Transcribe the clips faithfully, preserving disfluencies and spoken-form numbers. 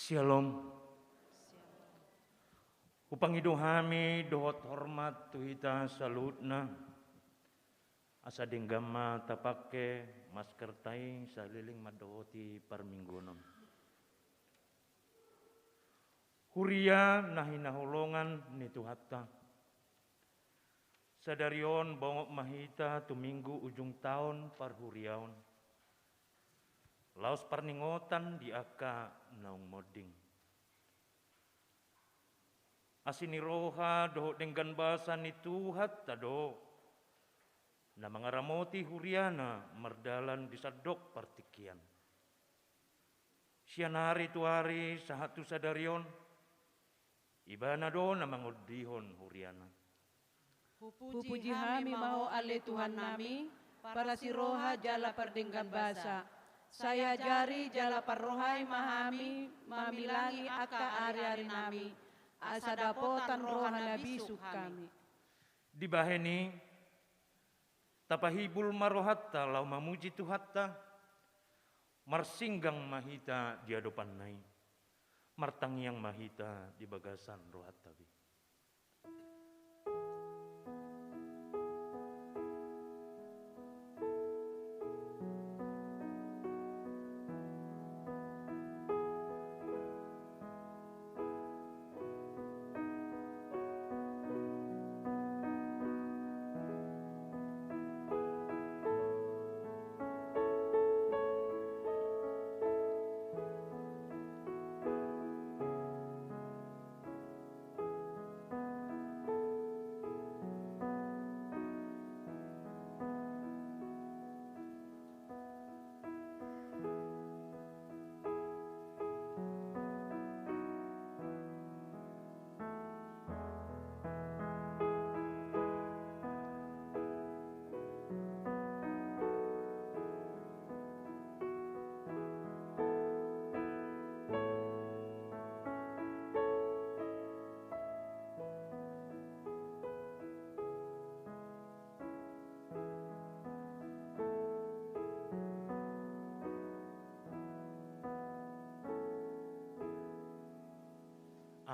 Syalom. Hupangido hami dohot hormat tu hita saluhutna, asa denggan ma tapangke maskerta i saleleng mandohoti parmingguon on. Huria na hinaholongan ni Tuhanta. Sadari on bongot ma hita tu minggu ujung taon parhuriaon. Laos parningotan di angka naung monding. Asi ni roha dohot denggan basa ni Tuhanta do na mangaramoti huriana mardalan di sandok partingkian. Sian ari tu ari sahat tu sadari on, Ibana do na mangondihon huriana. Hupuji hami ma Ho ale Tuhannami, parasi roha jala pardenggan basa. Sai ajari jala parrohai ma hami mamilangi angka ariarinami, asa dapotan roha na bisuk hami. Dibahen i, tapahibul ma rohanta laho mamuji Tuhanta, marsinggang ma hita di adopanna i, martangiang ma hita di bagasan rohanta be.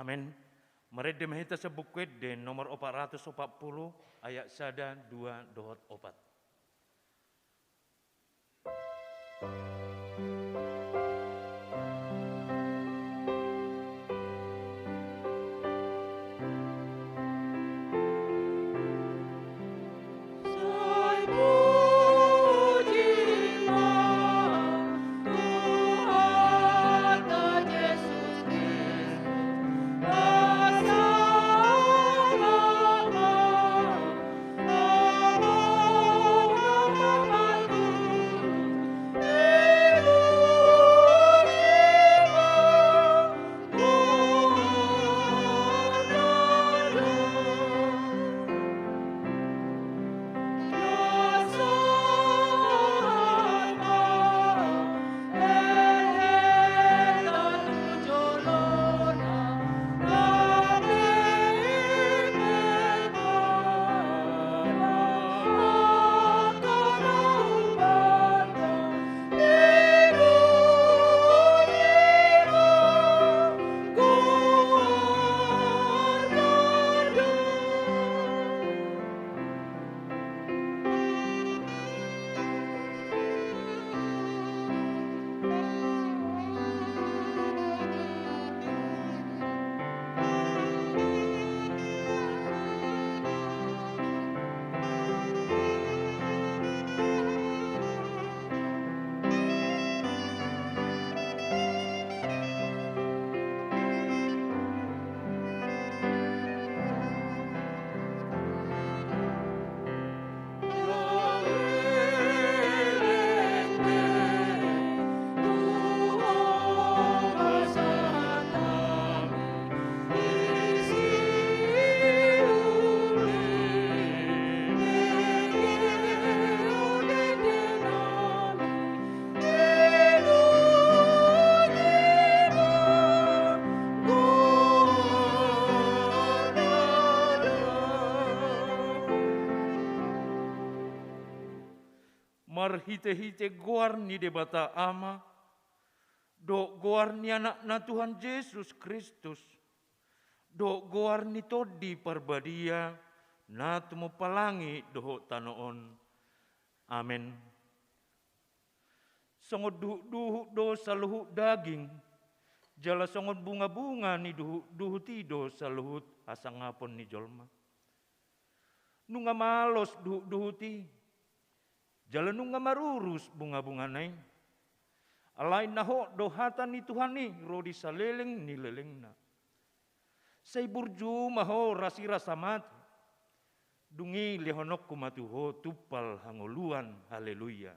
Amen. Marende ma hita sian Buku Ende nomor opat ratus opat pulu, ayat sada, dua, dohot opat. Marhitehite goar ni Debata Ama, dohot goar ni Anakna Tuhan Jesus Kristus, dohot goar ni Tondi Parbadia, na tumompa langit dohot tano on. Amen. Songon duhutduhut do saluhut daging, jala songon bungabunga ni duhutduhut i do saluhut hasangapon ni jolma. Nunga malos duhutduhut i, jala nunga marurus bungabungana i. Alai na hot do hata ni Tuhan i ro di saleleng ni lelengna. Sai burju ma ho rasirasa mate. Dung i lehononku ma tu ho tumpal hangoluan. Haleluya.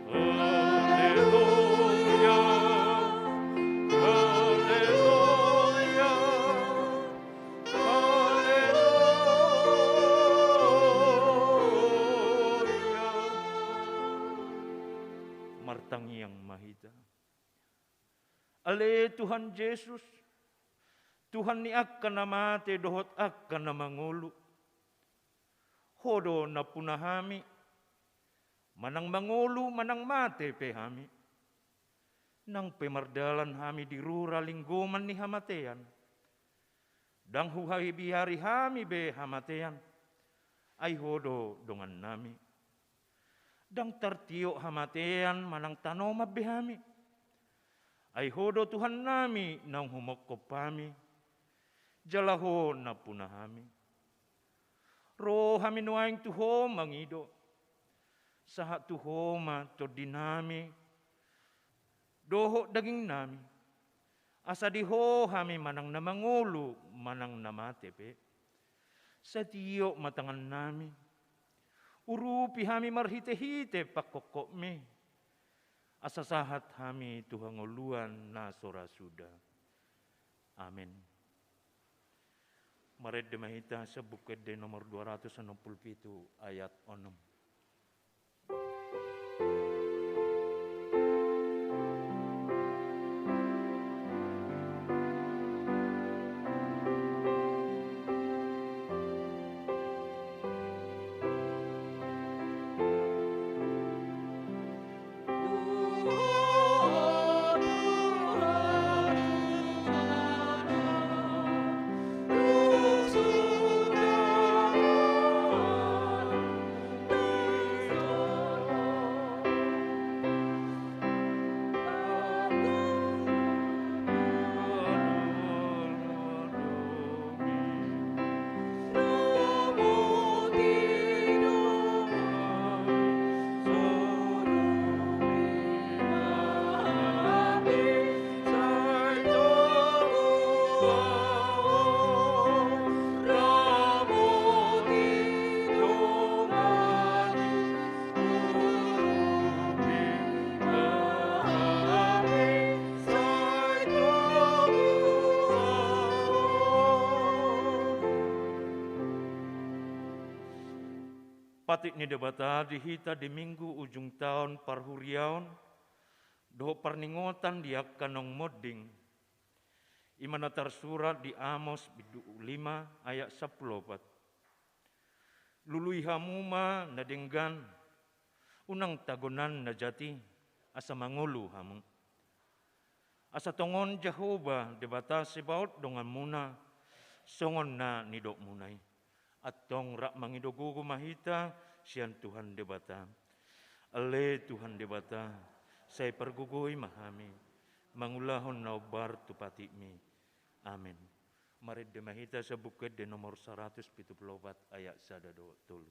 Haleluya. Haleluya. Haleluya. Martangiang ma hita. Ale Tuhan Jesus, Tuhan ni angka na mate dohot angka na mangolu. Ho do nampuna hami, manang mangolu manang mate pe hami. Nang pe mardalan hami di rura linggoman ni hamatean, ndang huhabiari hami be hamatean, ai ho do dongannami. Ndang tartiop hamatean manang tanoman be hami, ai ho do Tuhannami naung humongkop hami, jala ho nampuna hami. Ro hami nuaeng tu ho mangido, sahat tu ho ma tondinami dohot dagingnami, asa di ho hami manang na mangolu manang na mate pe. Satiop ma tangannami, urupi hami marhitehite pangkophopmi, asa sahat hami tu hangoluan na so ra suda. Amen. Marende ma hita sian Buku Ende nomor dua ratus onom pulu pitu ayat onom. Patik ni Debata di hita di Minggu ujung taon parhuriaon dohot parningotan di angka naung monding, i ma na tarsurat di Amos bindu lima ayat sampulu opat. Lului hamu ma na denggan, unang tagonan na jat i, asa mangolu hamu. Asa tongon Jahowa Debata Sebaot donganmuna, songon na nidokmuna i. Antong rap mangido gogo ma hita sian Tuhan Debata. Ale Tuhan Debata, sai pargogoi ma hami mangulahon na hombar tu patikmi. Amen. Marende ma hita sian Buku Ende nomor saratus pitu pulu opat ayat sada dohot tolu.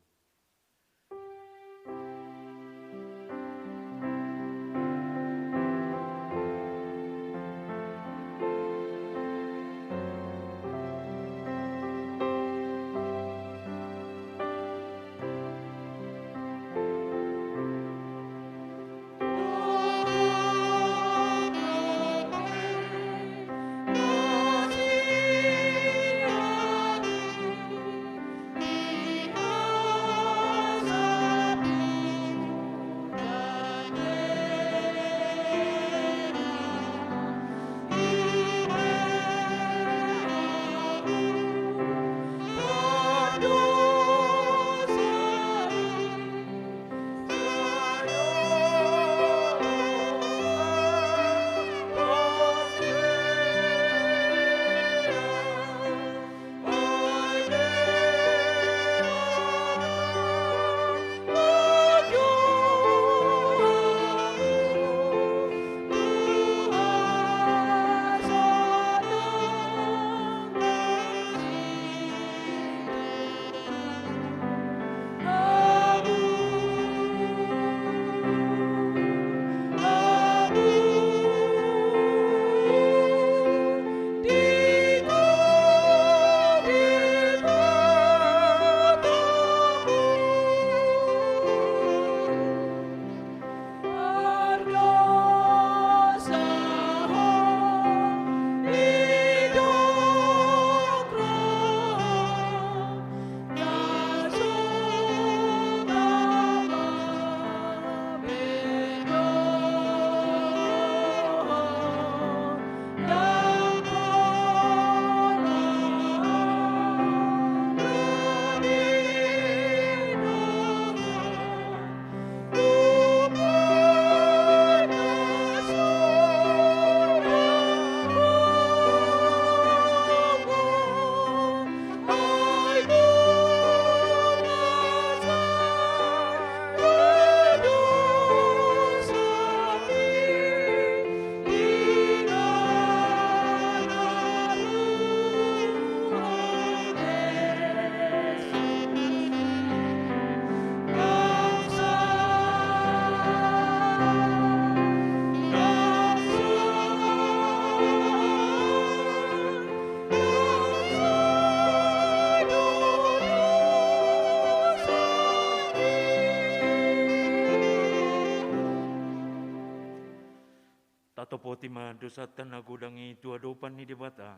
Oti ma dosanta na godang i tu adopan ni Debata.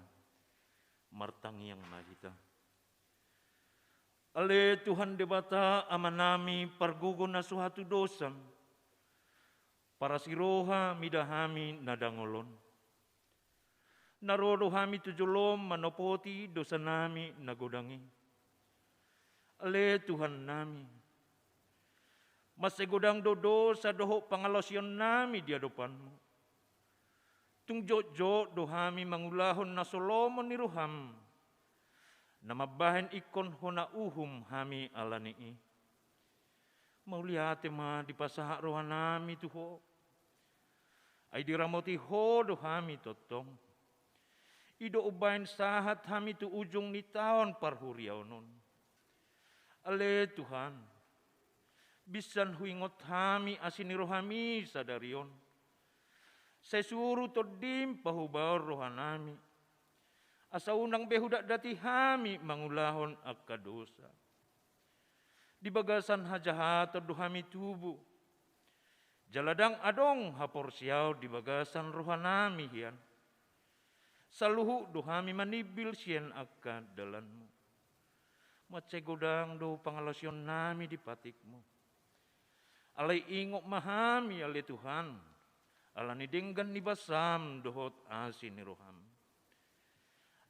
Martangiang ma hita. Ale Tuhan Debata, Amanami, pargogo na so hatudosan, parasiroha mida hami na dangol on. Na ro do hami tu jolom manopoti dosanami na godang i. Ale Tuhannami, mansai godang do dosa dohot pangalaosionnami di adopanmu. Tung jotjot do hami mangulahon na so lomo ni roham, na mambahen ingkon hona uhum hami ala ni i. Mauliate ma dipasahat rohanami tu Ho. Ai diramoti Ho do hami tongtong. I do umbahen sahat hami tu ujung ni taon parhuriaon on. Ale Tuhan, binsan huingot hami asi ni rohami sadari on. Sai suru Tondim pahubaon rohanami, asa unang be hudatdati hami mangulahon angka dosa. Di bagasan hajahaton do hami tubu, jala ndang adong haporseaon di bagasan rohanami hian. Saluhut do hami manimbil sian angka dalanmu. Mansai godang do pangalaosionnami di patikmu. Alai ingot ma hami, ale Tuhan, ala ni denggan ni basam dohot asi ni roham.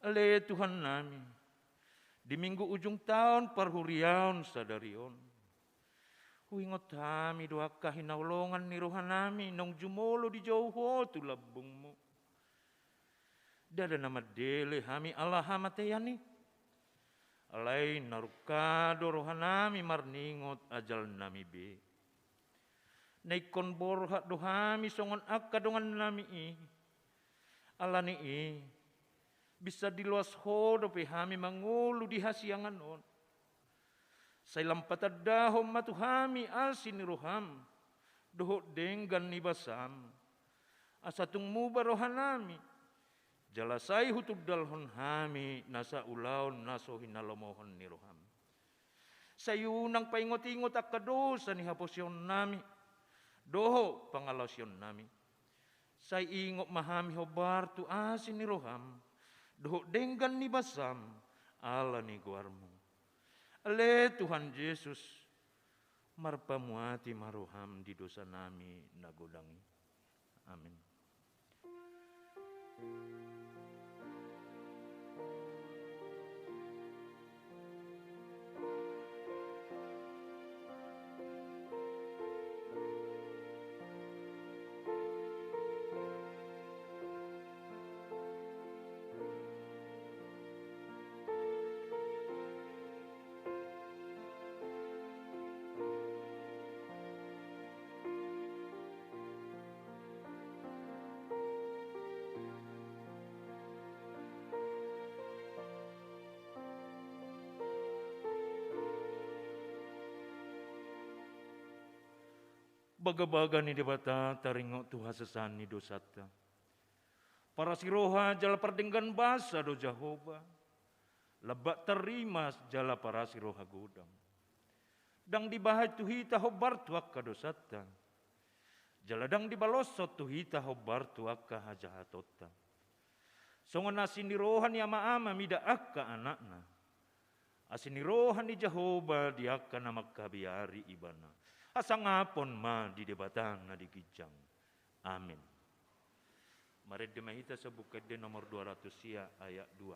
Ale Tuhannami, di minggu ujung taon parhuriaon sadari on, huingot hami do angka hinaholongan ni rohanami naung jumolo dijou Ho tu lambungmu. Ndada na mandele hami ala hamatean i. Alai na rungka do rohanami marningot ajalnami be. Na ingkon borhat do hami songon angka dongannami i. Ala ni i, binsan diloas Ho dope hami mangolu di hasiangan on. Sai lam patandahon ma tu hami asi ni roham dohot denggan ni basam, asa tung muba rohanami, jala sai hutundalhon hami nasa ulaon na so hinalomohon ni roham. Sai unang paingotingot angka dosa ni haporseaonnami dohot pangalaosionnami. Sai ingot ma hami hombar tu asi ni roham dohot denggan ni basam ala ni goarmu. Ale Tuhan Jesus, marpamuati ma roham di dosanami na godang i. Amin. Bagabaga ni Debata taringot tu hasesaan ni dosanta. Parasiroha jala pardenggan basa do Jahowa. Lambat tarima jala parasiroha godang. Ndang dibahen tu hita hombar tu angka dosanta. Jala ndang dibaloshon tu hita hombar tu angka hajahatonta. Songon asi ni roha ni ama-ama mida angka anakna, asi ni roha ni Jahowa di angka na mangkabiari ibana. Hasangapon ma di Debata na di ginjang. Amin. Marende ma hita sian Buku Ende nomor dua ratus sia ayat dua.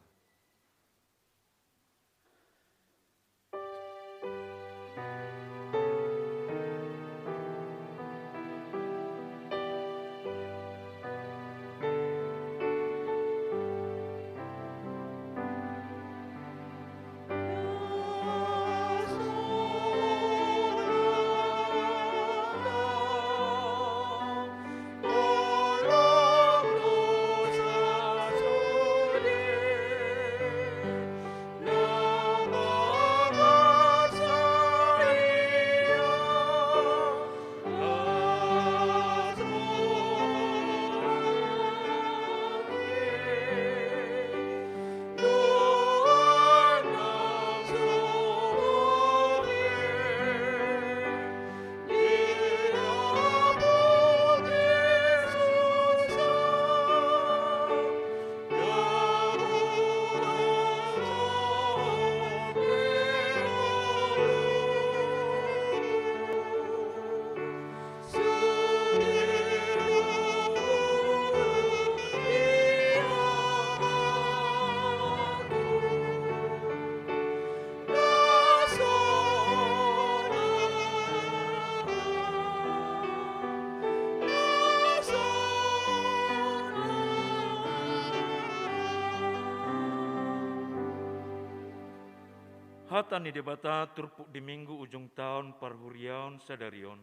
Hata ni Debata turpuk di Minggu ujung taon parhuriaon sadari on,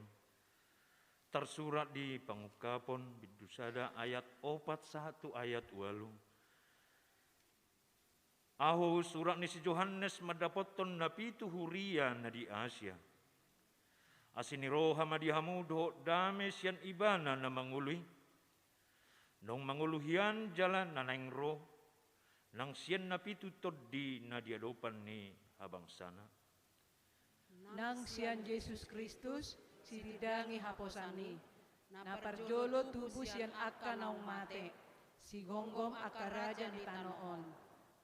tarsurat di Pangungkapon bindu sada ayat opat sahat tu ayat ualu. Ahu, surat ni si Johannes, mandapothon na pitu huria na di Asia. Asi ni roha ma di hamu dohot dame sian Ibana na mangolu i. Naung mangolu hian jala na naeng ro, nang sian na pitu tondi na di adopan ni habangsana. Nang sian Jesus Kristus, sitindangi haposan i, na parjolo tubu sian angka naung mate, sigomgom angka raja ni tano on.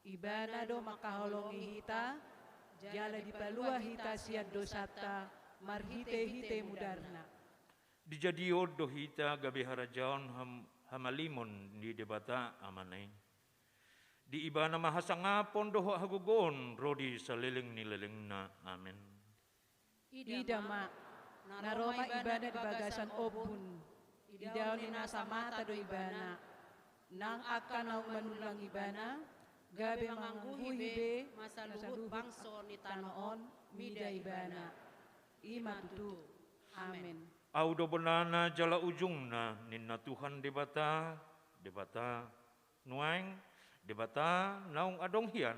Ibana do mangkaholongi hita, jala dipalua hita sian dosanta marhitehite mudarna. Dijadion do hita gabe harajaon ham-, hamalimon ni Debata Amana i. Di Ibana ma hasangapon dohot hagogoon ro di saleleng ni lelengna. Amen. Ida ma, na ro ma Ibana di bagasan ombun. Idaon ni nasa mata do Ibana. Nang angka naung manullang Ibana, gabe mangangguhi be masa luhut bangso ni tano on mida Ibana. I ma tutu. Amen. Ahu do bonana jala ujungna, ninna Tuhan Debata, Debata nuaeng, Debata naung adong hian,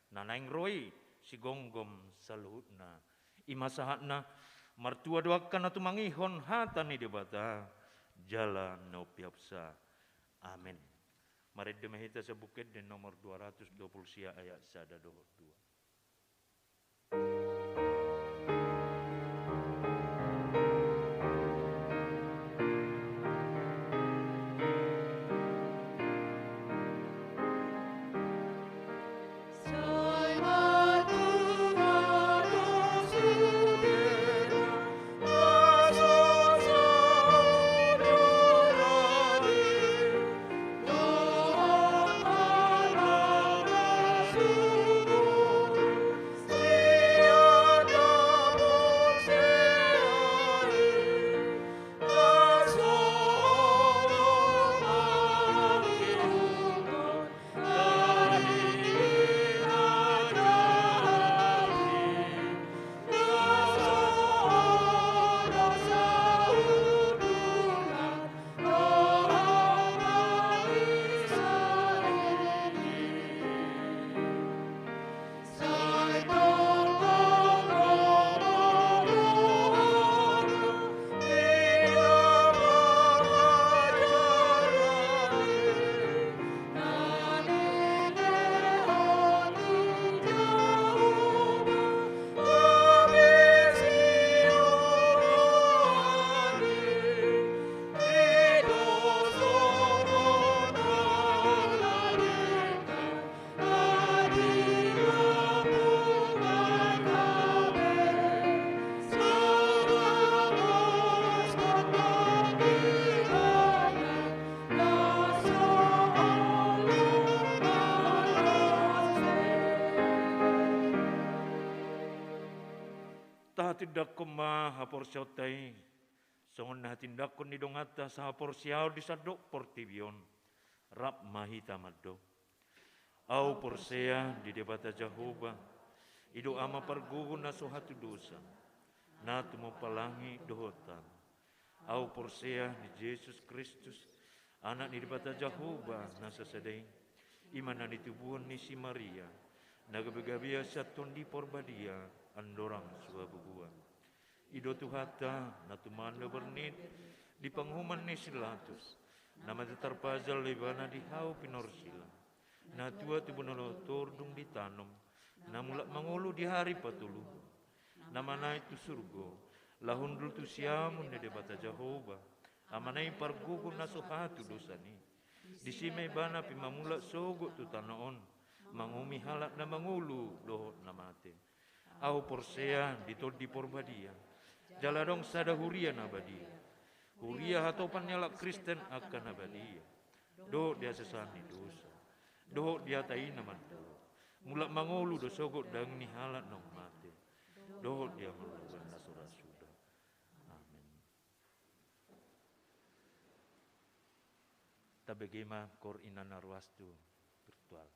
na naeng ro i, sigomgom saluhutna. I ma sahatna. Martua do angka na tumangihon hata ni Debata jala na umpeopsa. Amen. Marende ma hita Sibuku Ende nomor dua ratus dua puluh sia ayat sada dohot dua. Tahatindangkon ma haporseaonta i, songon na hatindangkon ni donganta sahaporseaon di sandok portibi on. Rap ma hita mandok. Ahu porsea di Debata Jahowa, i do Ama pargogo na so hatudosan, na tumompa langit dohot tano. Ahu porsea di Jesus Kristus, Anak ni Debata Jahowa na sasada i, i ma na nitubuhon ni si Maria, na gabegabean sian Tondi Porbadia, andorang so habubuhan. I do Tuhanta, na tumandang bernit di panguhuman ni si Pilatus, na mate tarpajal Ibana di hau pinorsila, na tua tubu na tolu dung ditanom, na mulak mangolu di ari patoluhon, na manaek tu surgo, laho hundul tu siamun ni Debata Jahowa, Amana i pargogo na so hatudosan i. Disi ma Ibana pe mamulak sogot tu tano on, manguhumi halak na mangolu dohot na mate. Ahu porsea di Tondi Porbadia, jala adong sada huria na badia, huria hatopan ni halak Kristen angka na badia, dohot di hasesaan ni dosa, dohot di hata i na mandok, mulak mangolu do sogot daging ni halak naung mate, dohot di hangoluan na so ra suda. Amen. Tabege ma Cor Inanna Ruas tu virtual.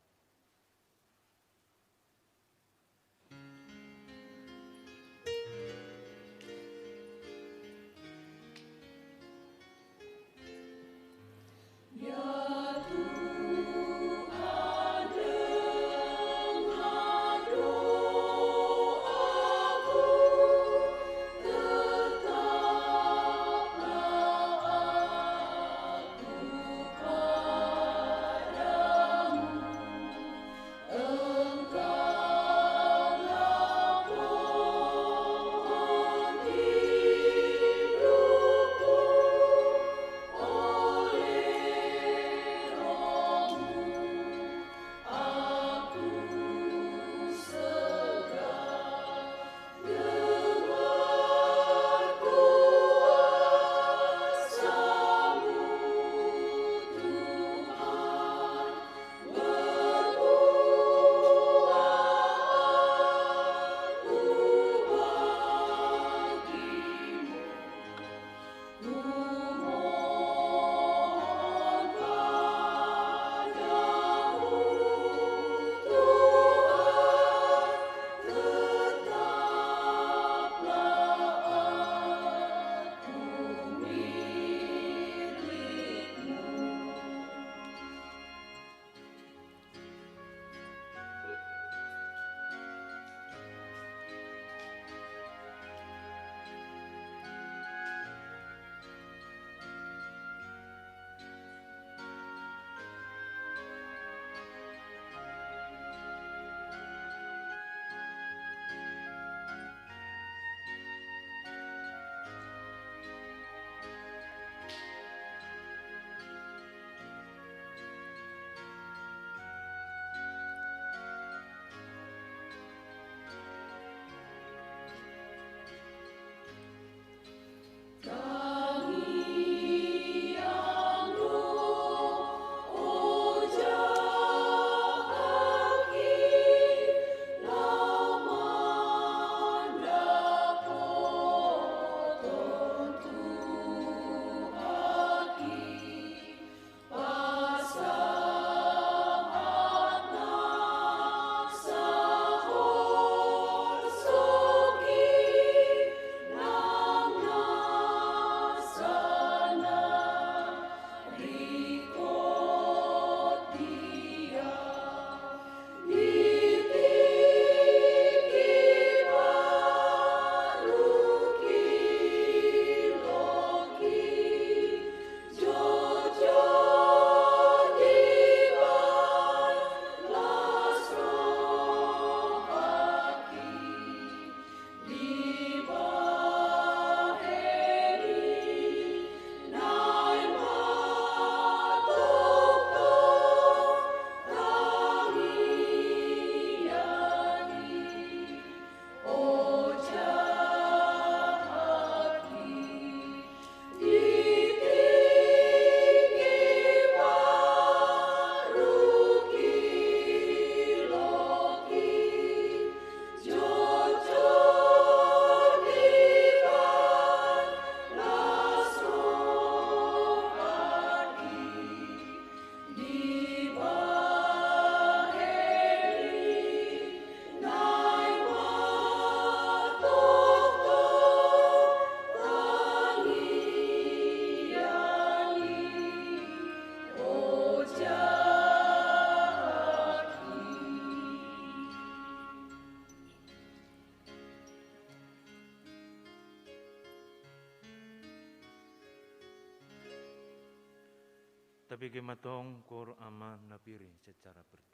Tabege ma tong Koor Ama Napiri secara virtual.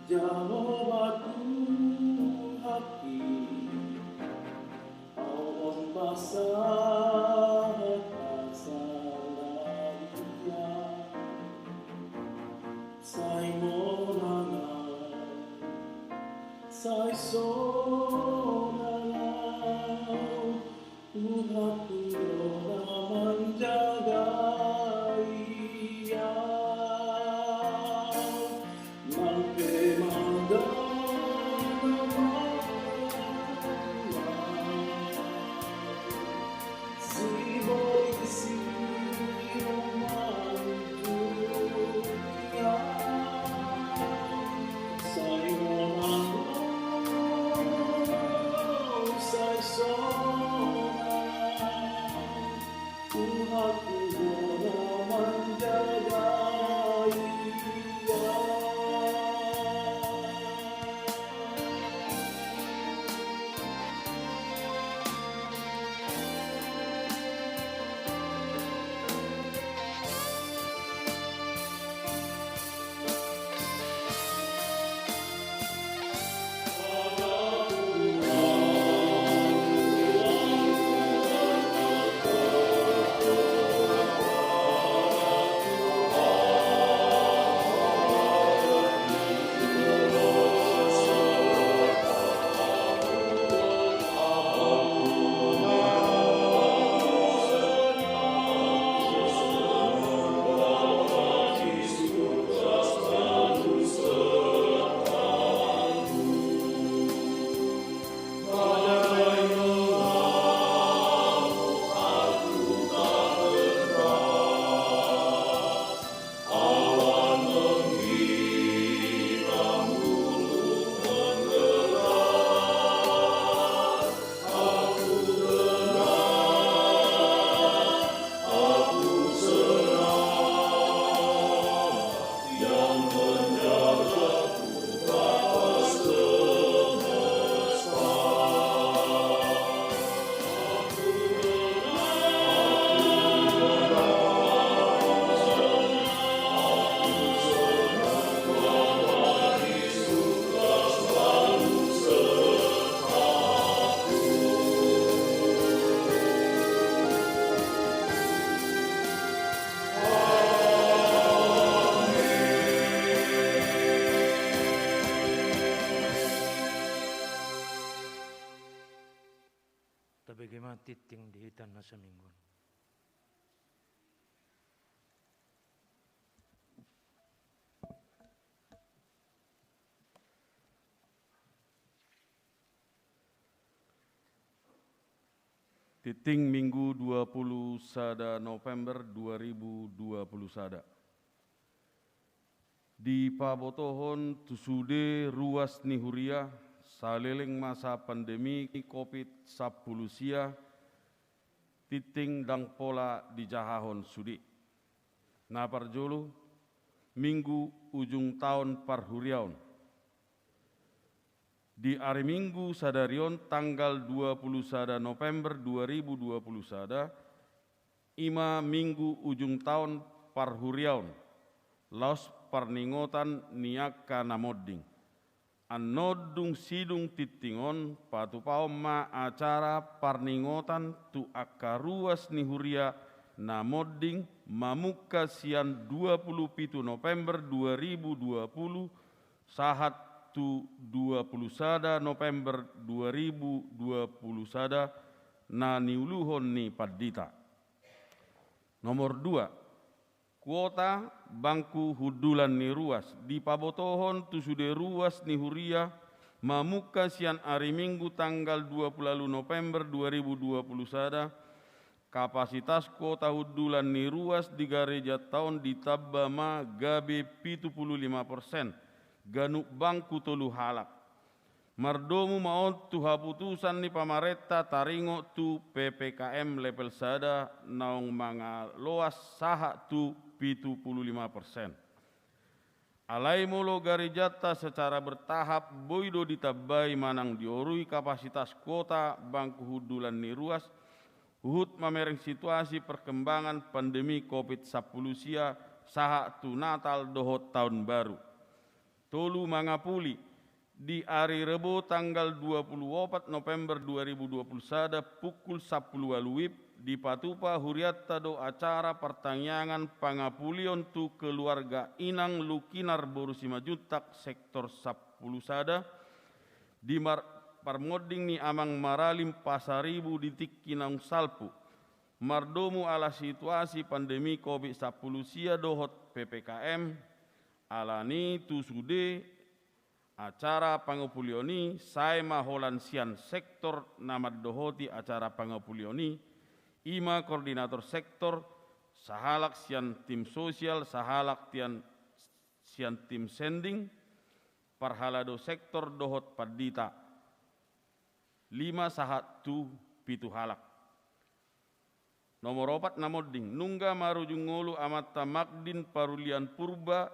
Jalo ma Tuhanki, au on pasahat hasangapon. Sai monang au, sai sonang au, Tuhanku do na manjagai au. Nang pe manjalo na mangadu au, sibolis i do manunjuki au. Sai monang au, sai sonang au, Tuhanku do na manjagai au. Tabege ma tingting di hita na saminggu on. Tingting Minggu dua puluh sada November dua ribu dua puluh sada. Dipabotohon tu sude ruas ni huria, saleleng masa pandemi covid sampulu sia, tingting ndang pola dijahahon sude. Na parjolo, Minggu ujung taon parhuriaon. Di ari Minggu sadari on tanggal dua puluh sada November dua ribu dua puluh sada, i ma Minggu ujung taon parhuriaon, laos parningotan ni angka na monding. Annon dung sidung tingting on, patupaon ma acara parningotan tu angka ruas ni huria na monding mamungka sian dua puluh pitu November dua ribu dua puluh sahat tu dua puluh sada November dua ribu dua puluh sada na niuluhon ni pandita. Nomor dua, kuota bangku hundulan ni ruas dipabotohon tu sude ruas ni huria mamungka sian ari Minggu tanggal dua puluh ualu November dua ribu dua puluh sada. Kapasitas kuota hundulan ni ruas di garejanta on ditamba ma gabe pitu pulu lima persen ganup bangku tolu halak. Mardomu ma on tu haputusan ni pamarenta taringot tu P P K M level sada naung mangaloas sahat tu pitu pulu lima persen. Alai molo garejanta secara bertahap boi do ditambai manang diorui kapasitas kuota bangku hundulan ni ruas, huhut mamereng situasi perkembangan pandemi Covid sampulu sia sahat tu Natal dohot Taon Baru. Tolu, mangapuli. Di ari Rebo tanggal dua puluh opat November dua ribu dua puluh sada pukul sampulu ualu WIB dipatupa hurianta do acara partangiangan pangapulion tu keluarga inang Lukinar boru Simanjuntak sektor sampulu sada di mar-, parmonding ni Amang Maralim Pasaribu di tingki naung salpu. Mardomu ala situasi pandemi Covid sampulu sia dohot P P K M, alani tu sude acara pangapulion i, sae ma holan sian sektor na mandohoti acara pangapulion i, i ma koordinator sektor, sahalak sian tim sosial, sahalak tian-, sian tim sending, parhalado sektor dohot pandita, lima sahat tu pitu halak. Nomor opat na monding, nunga marujung ngolu amanta Magdin Parulian Purba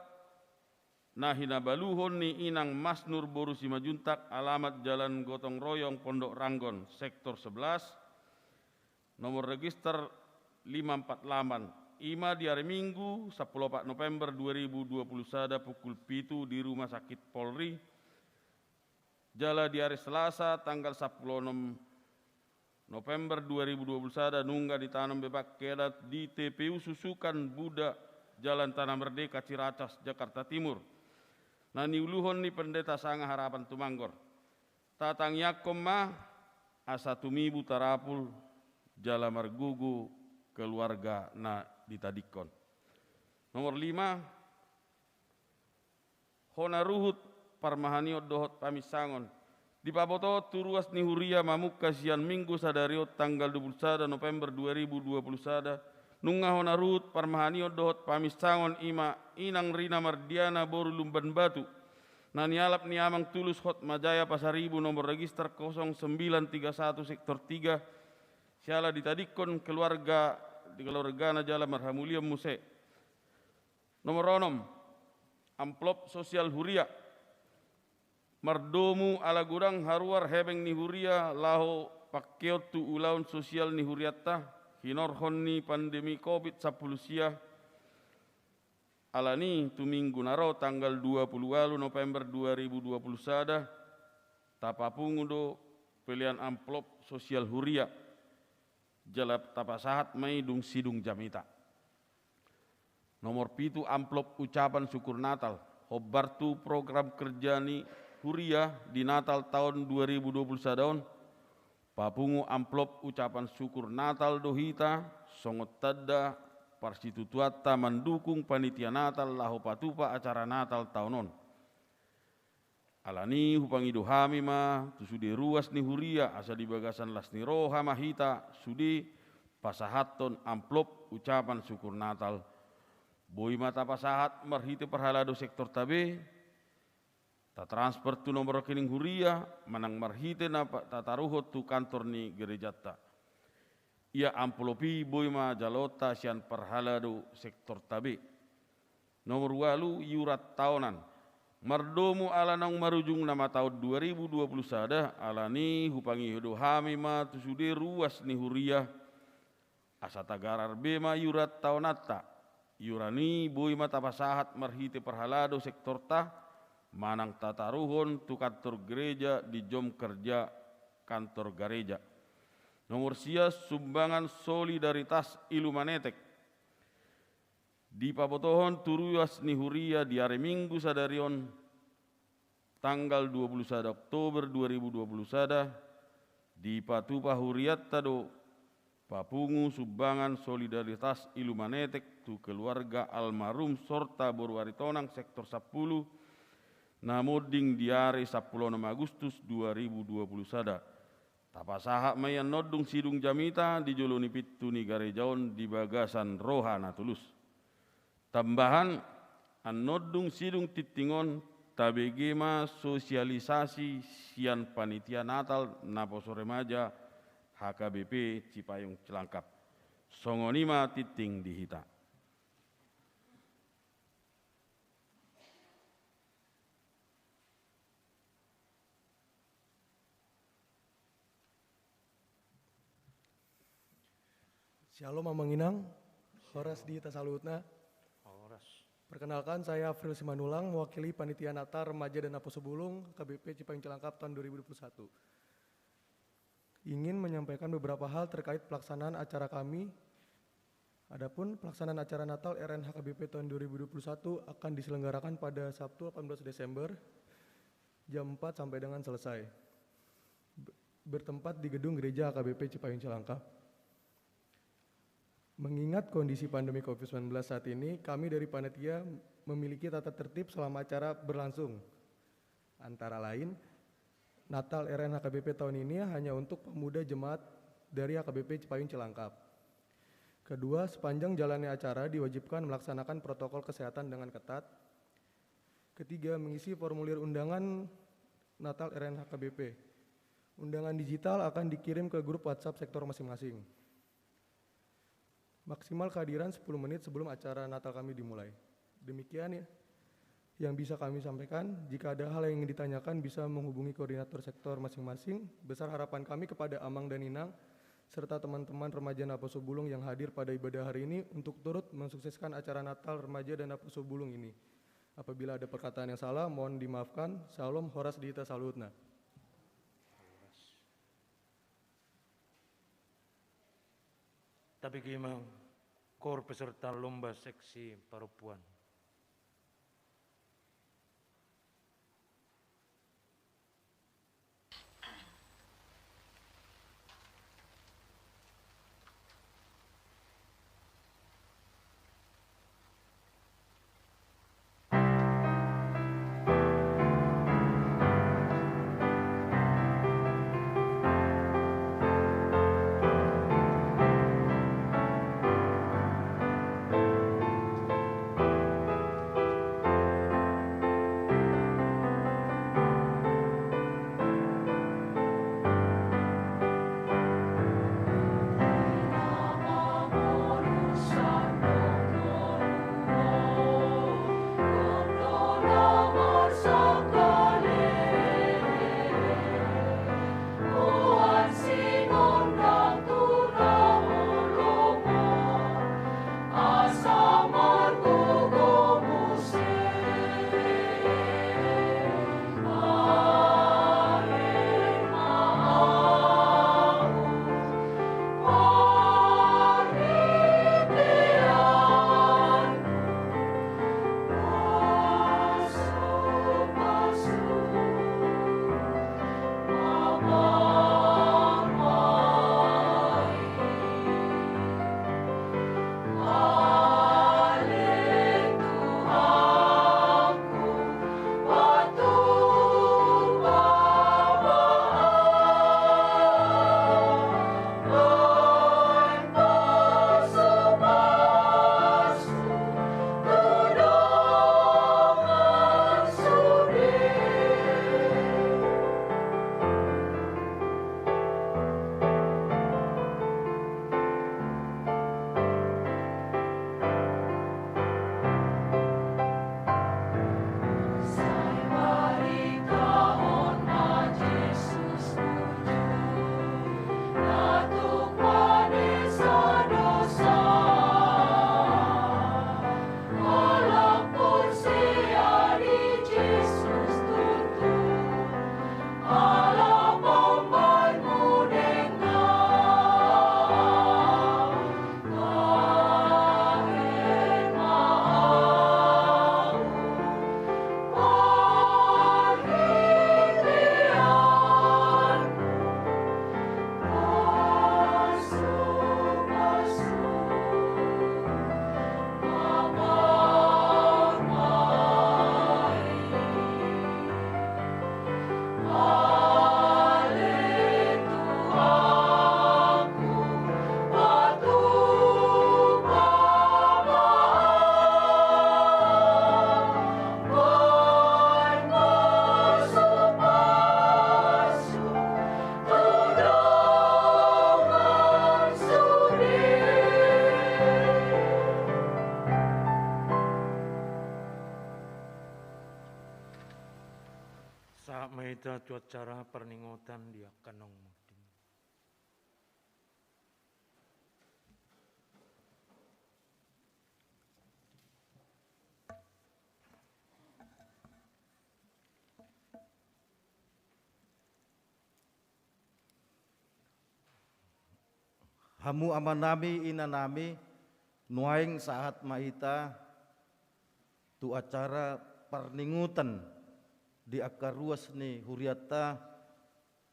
na hinabaluhon ni inang Masnur boru Simanjuntak, alamat Jalan Gotong Royong, Pondok Ranggon, sektor sebelas, nomor register lima empat delapan. I ma di ari Minggu sampulu opat November dua ribu dua puluh sada pukul pitu di Rumah Sakit Polri. Jala di ari Selasa tanggal sampulu onom November dua ribu dua puluh sada nunga ditanom be bangkena di T P U Susukan Buda, Jalan Tanah Merdeka, Ciracas, Jakarta Timur, na niuluhon ni Pendeta Sanga Harapan Tumanggor. Tatangiangkon ma asa tumibu tarapul jala margogo keluarga na ditadingkon. Nomor lima, hona ruhut parmahanion dohot paminsangon. Dipabotohon tu ruas ni huria mamungka sian Minggu sadari on tanggal dua puluh sada November dua ribu dua puluh sada, nunga hona ruhut parmahanion dohot paminsangon, i ma inang Rina Mardiana boru Lumban Batu, na nialap ni Amang Tulus Hotmajaya Pasaribu, nomor register kosong sembilan tiga satu sektor tiga, siala ditadingkon keluarga, di keluargana jala marhamulion muse. Nomor onom, amplop sosial huria. Mardomu ala godang haruar hepeng ni huria laho pangkeon tu ulaon sosial ni hurianta, hinorhon ni pandemi Covid sampulu sia. Alani tu Minggu na ro tanggal dua puluh ualu November dua ribu dua puluh sada, tapapungu do pelean amplop sosial huria, jala tapasahat ma i dung sidung jamita. Nomor pitu, amplop ucapan syukur Natal. Hombar tu program kerja ni huria di Natal taon dua ribu dua puluh sada on, papungu amplop ucapan syukur Natal do hita, songon tanda parsitutuanta mandukung panitia Natal laho patupa acara Natal taon on. Alani hupangido hami ma tu sude ruas ni huria, asa di bagasan las ni roha ma hita sude pasahathon amplop ucapan syukur Natal. Boi ma tapasahat marhite parhalado sektorta be, tatransfer tu nomor rekening huria, manang marhite na pa-, tataruhon tu kantor ni gerejanta. Ia amplop i boi ma jaloonta sian parhalado sektorta be. Nomor ualu, iuran taonan. Mardomu ala naung marujung nama taon dua ribu dua puluh sada, alani hupangido hami ma tu sude ruas ni huria, asa tagarar be ma iuran taonanta. Iuran i boi ma tapasahat marhite parhalado sektorta, manang tataruhon tu kantor gereja di jom kerja kantor gareja. Nomor sia, sumbangan solidaritas ilumanetek. Dipabotohon tu ruas ni huria di ari Minggu sadari on tanggal dua puluh sada Oktober dua ribu dua puluh sada, dipatupa hurianta do papungu sumbangan solidaritas Ilumanetek tu keluarga almarhum Sorta boru Aritonang sektor sampulu na monding di ari sampulu onom Agustus dua ribu dua puluh sada. Tapasahat ma i annon dung sidung jamita di jolo ni pintu ni gareja on di bagasan roha na tulus. Tambahan, annon dung sidung tingting on, tabege ma sosialisasi sian panitia Natal Naposo Remaja H K B P Cipayung Cilangkap. Songon i ma tingting di hita. Syalom Amang Inang, horas di hita saluhutna. Horas. Perkenalkan, saya Afril Simanulang, mewakili Panitia Natal Remaja dan Naposo Bulung H K B P Cipayung Cilangkap tahun dua ribu dua puluh satu. Ingin menyampaikan beberapa hal terkait pelaksanaan acara kami. Adapun pelaksanaan acara Natal R N H K B P tahun dua ribu dua puluh satu akan diselenggarakan pada Sabtu delapan belas Desember, jam empat sampai dengan selesai. Be-, bertempat di gedung gereja H K B P Cipayung Cilangkap. Mengingat kondisi pandemi covid sembilan belas saat ini, kami dari panitia memiliki tata tertib selama acara berlangsung. Antara lain, Natal R N H K B P tahun ini hanya untuk pemuda jemaat dari H K B P Cipayung Cilangkap. Kedua, sepanjang jalannya acara diwajibkan melaksanakan protokol kesehatan dengan ketat. Ketiga, mengisi formulir undangan Natal R N H K B P. Undangan digital akan dikirim ke grup WhatsApp sektor masing-masing. Maksimal kehadiran sepuluh menit sebelum acara Natal kami dimulai. Demikian ya yang bisa kami sampaikan. Jika ada hal yang ingin ditanyakan, bisa menghubungi koordinator sektor masing-masing. Besar harapan kami kepada Amang dan Inang serta teman-teman remaja Naposo Bulung yang hadir pada ibadah hari ini untuk turut mensukseskan acara Natal remaja dan Naposo Bulung ini. Apabila ada perkataan yang salah, mohon dimaafkan. Syalom, horas di hita saluhutna. Tabege ma, kor peserta lomba seksi parompuan. Hita tu acara parningotan di angka naung monding. Hamu amanami, inanami, nuaeng sahat ma hita tu acara parningotan di angka ruas ni hurianta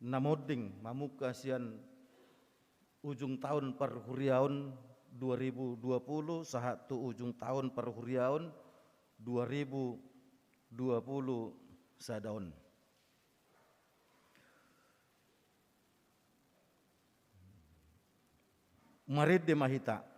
na monding mamungka sian ujung taon parhuriaon dua ribu dua puluh sahat tu ujung taon parhuriaon dua ribu dua puluh sada on. Marende ma hita.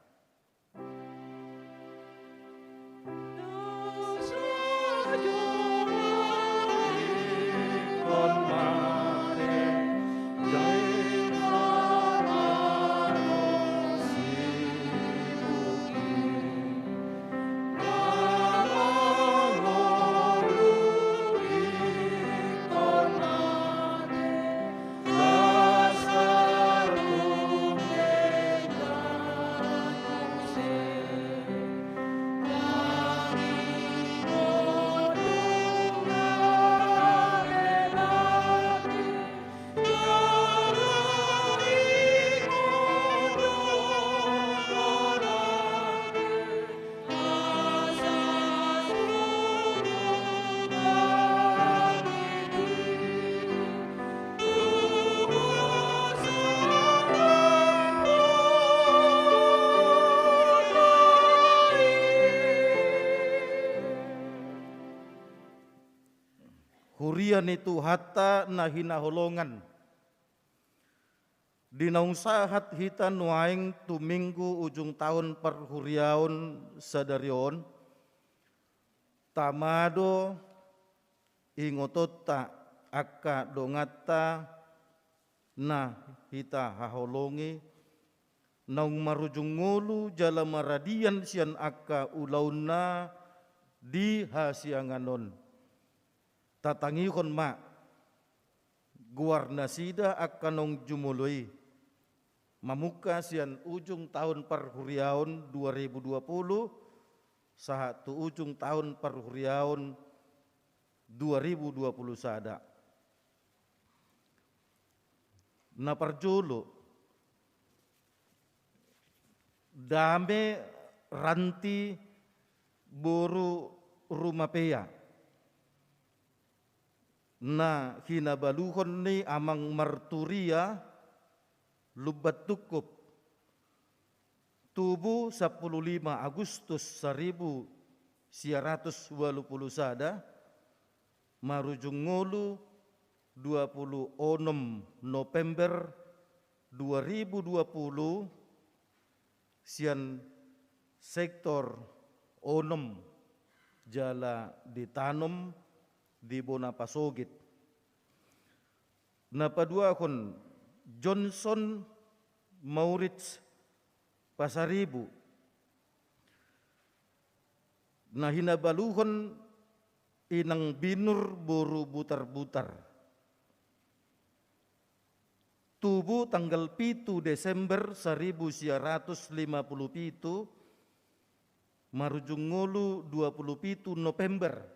Huria ni Tuhanta na hinaholongan. Di naung sahat hita nuaeng tu Minggu ujung taon parhuriaon sadari on, tama do ingotonta angka donganta na hita haholongi, naung marujung ngolu jala maradian sian angka ulaonna di hasiangan on. Tatangihon ma goar nasida angka naung jumolo i, mamungka sian ujung taon parhuriaon dua ribu dua puluh sahat tu ujung taon parhuriaon dua ribu dua puluh sada. Na parjolo, Dame Ranti boru Rumapea, na hinabaluhon ni amang marturia Lumban Tungkup, tubu sampulu lima Agustus saribu sia ratus ualu pulu sada, marujung ngolu dua pulu onom November dua ribu dua pulu, sian sektor onom jala ditanom di bona pasogit. Na paduahon, Johnson Maurits Pasaribu, na hinabaluhon inang Binur boru Butarbutar. Tubu tanggal pitu Desember saribu sia ratus lima pulu pitu, marujung ngolu dua pulu pitu November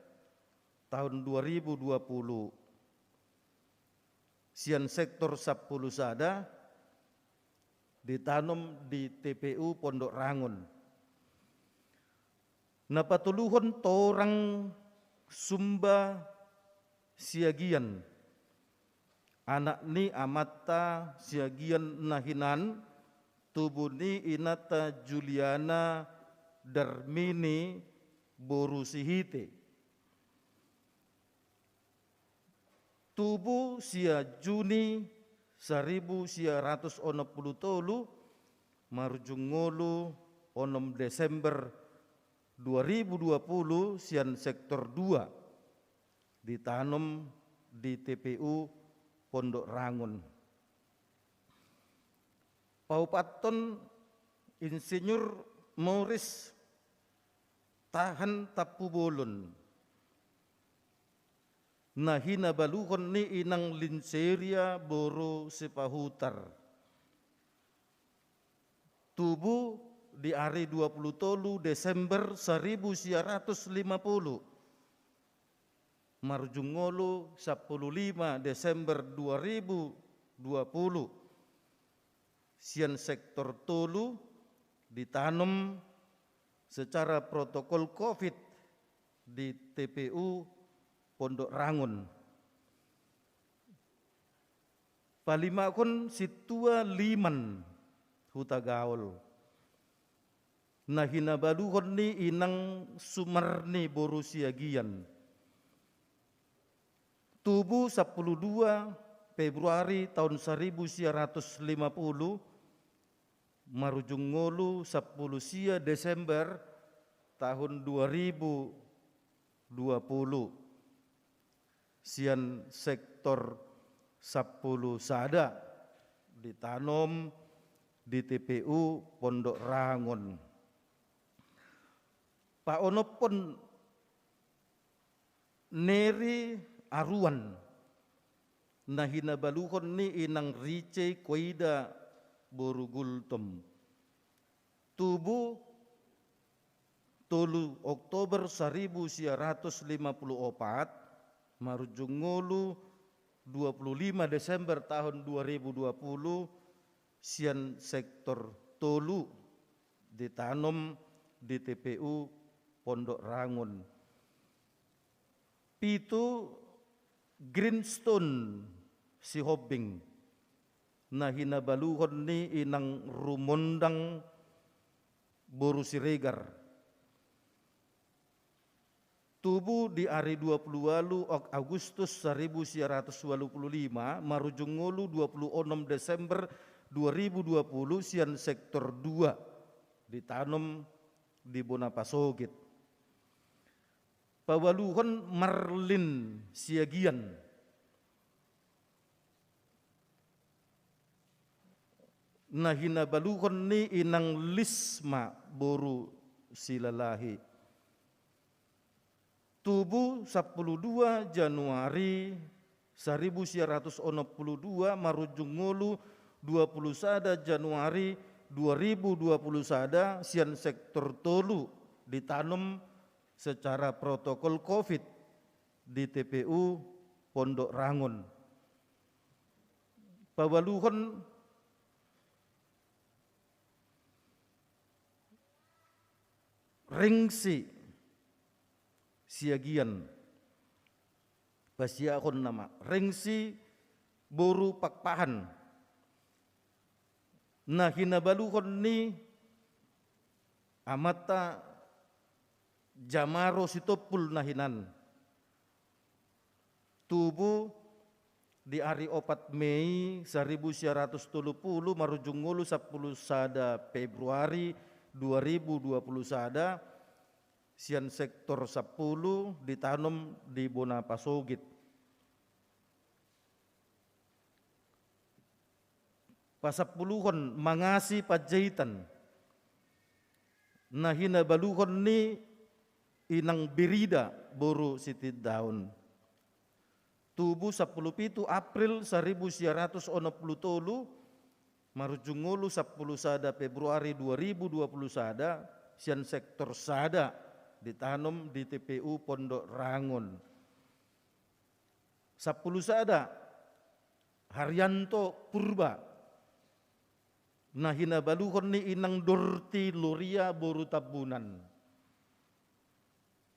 taon dua ribu dua pulu, sian sektor sampulu sada, ditanom di T P U Pondok Rangon. Na patoluhon, Torang Sumba Siagian, anak ni amanta Siagian na hinan, tubu ni inanta Juliana Darmini boru Sihite. Tubu sia Juni saribu sia ratus onom pulu tolu, marujung ngolu onom Desember dua ribu dua pulu, sian sektor dua, ditanom di T P U Pondok Rangon. Paopathon, Insinyur Moris Tahan Tampubolon, Na hinabaluhon ni inang Linseria boru Sipahutar. Tubu di ari dua pulu tolu Desember saribu sia ratus lima pulu. Marujung ngolu sampulu lima Desember dua ribu dua pulu. Sian sektor tolu ditanom secara protokol covid di T P U Pondok Rangon. Palimahon sintua Liman Hutagaol. Na hinabaluhon ni inang Sumarni boru Siagian. Tubu sampulu dua Februari taon saribu sia ratus lima pulu, marujung ngolu sampulu sia Desember taon dua ribu dua pulu. Sian sektor sampulu sada ditanom di T P U Pondok Rangon. Paonomhon Neri Aruan, na hinabaluhon ni inang Rice Koida boru Gultom. Tubu tolu Oktober saribu sia ratus lima pulu opat, marujung ngolu dua pulu lima Desember taon dua ribu dua pulu, sian sektor tolu ditanom di T P U Pondok Rangon. Pitu Greenstone Sihombing, na hinabaluhon ni inang Rumondang boru Siregar. Tubu di ari dua pulu ualu Agustus saribu sia ratus ualu pulu lima, marujung ngolu dua pulu onom Desember dua ribu dua pulu, sian sektor dua ditanom di bona pasogit. Paualuhon Marlin Siagian, na hinabaluhon ni inang Lisma boru Silalahi. Tubu sampulu dua Januari saribu sia ratus onom pulu dua, marujung ngolu dua pulu sada Januari dua ribu dua pulu sada, sian sektor tolu ditanom secara protokol covid di T P U Pondok Rangon. Paualuhon Rengsi Siagian. Pasiahon nama Rengsi boru Pakpahan, na hinabaluhon ni amanta Jamaro Sitompul na hinan. Tubu di ari opat Mei saribu sia ratus tolu pulu, marujung ngolu sampulu sada Februari dua ribu dua pulu sada, sian sektor sampulu ditanom di bona pasogit. Pasampuluhon Mangasi Panjaitan, na hinabaluhon ni inang Birida boru Sitindaon. Tubu sampulu pitu April saribu sia ratus onom pulu tolu, marujung ngolu sampulu sada Februari dua ribu dua pulu sada, sian sektor sada ditanom di T P U Pondok Rangon. Sampulu sada Haryanto Purba, na hinabaluhon ni inang Dorti Loria boru Tambunan.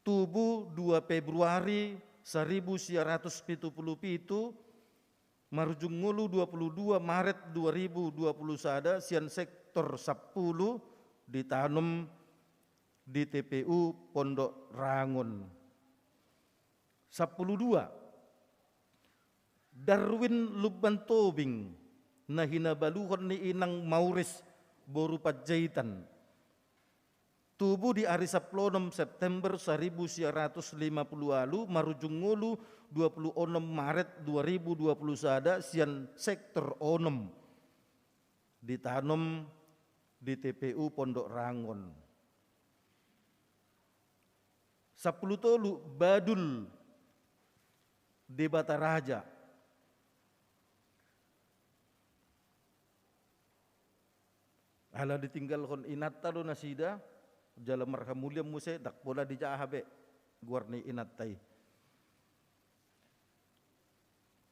Tubu dua Februari saribu sia ratus pitu pulu pitu, marujung ngolu dua pulu dua Maret dua ribu dua pulu sada, sian sektor sampulu ditanom di T P U Pondok Rangon. Sampulu dua Darwin Lumban Tobing, na hinabaluhon ni inang Mauris boru Panjaitan. Tubu di ari sampulu onom September saribu sia ratus lima pulu ualu, marujung ngolu dua pulu onom Maret dua ribu dua pulu sada, sian sektor onom ditanom di T P U Pondok Rangon. Sampulu tolu Badul Debata Raja. Ala ditinggalhon inanta do nasida, jala marhamulian muse, ndang pola dijaha be goar ni inanta i.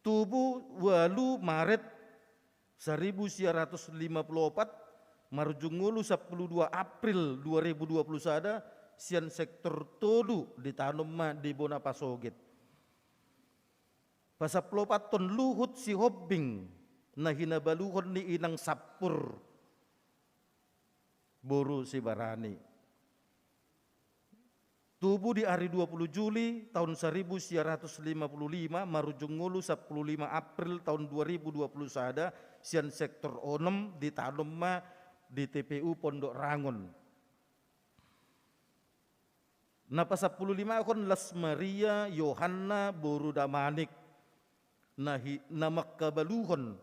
Tubu ualu Maret saribu sia ratus lima pulu opat, marujung ngolu sampulu dua April dua ribu dua pulu sada, sian sektor tolu ditanom ma di bona pasoget. Pasampulu opathon Luhut Sihombing, na hinabaluhon ni inang Sampur, boru Sibarani. Tubu di ari dua pulu Juli taon saribu sia ratus lima pulu lima, marujung ngolu sampulu lima April taon dua ribu dua pulu sada, sian sektor onom, ditanom ma di T P U Pondok Rangon. Na pasampulu limahon Las Maria Yohanna boru Damanik, na hi-, na mangkabaluhon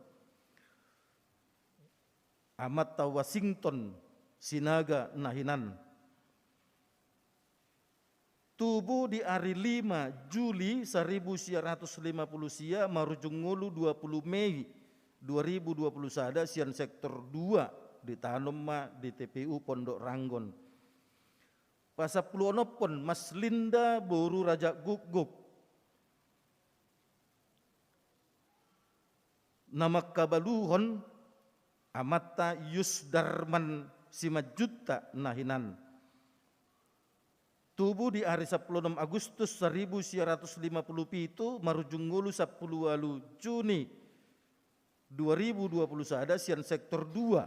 amanta Wasington Sinaga na hinan. Tubu di ari lima Juli saribu sia ratus lima pulu sia, marujung ngolu dua pulu Mei dua ribu dua pulu sada, sian sektor dua, ditanom ma di T P U Pondok Rangon. Pasampulu onomhon Mas Linda boru Raja Guguk, na mangkabaluhon amanta Yus Darman Simanjuntak na hinan. Tubu di ari sampulu onom Agustus saribu sia ratus lima pulu pitu, marujung ngolu sampulu ualu Juni dua ribu dua pulu sada, sian sektor dua,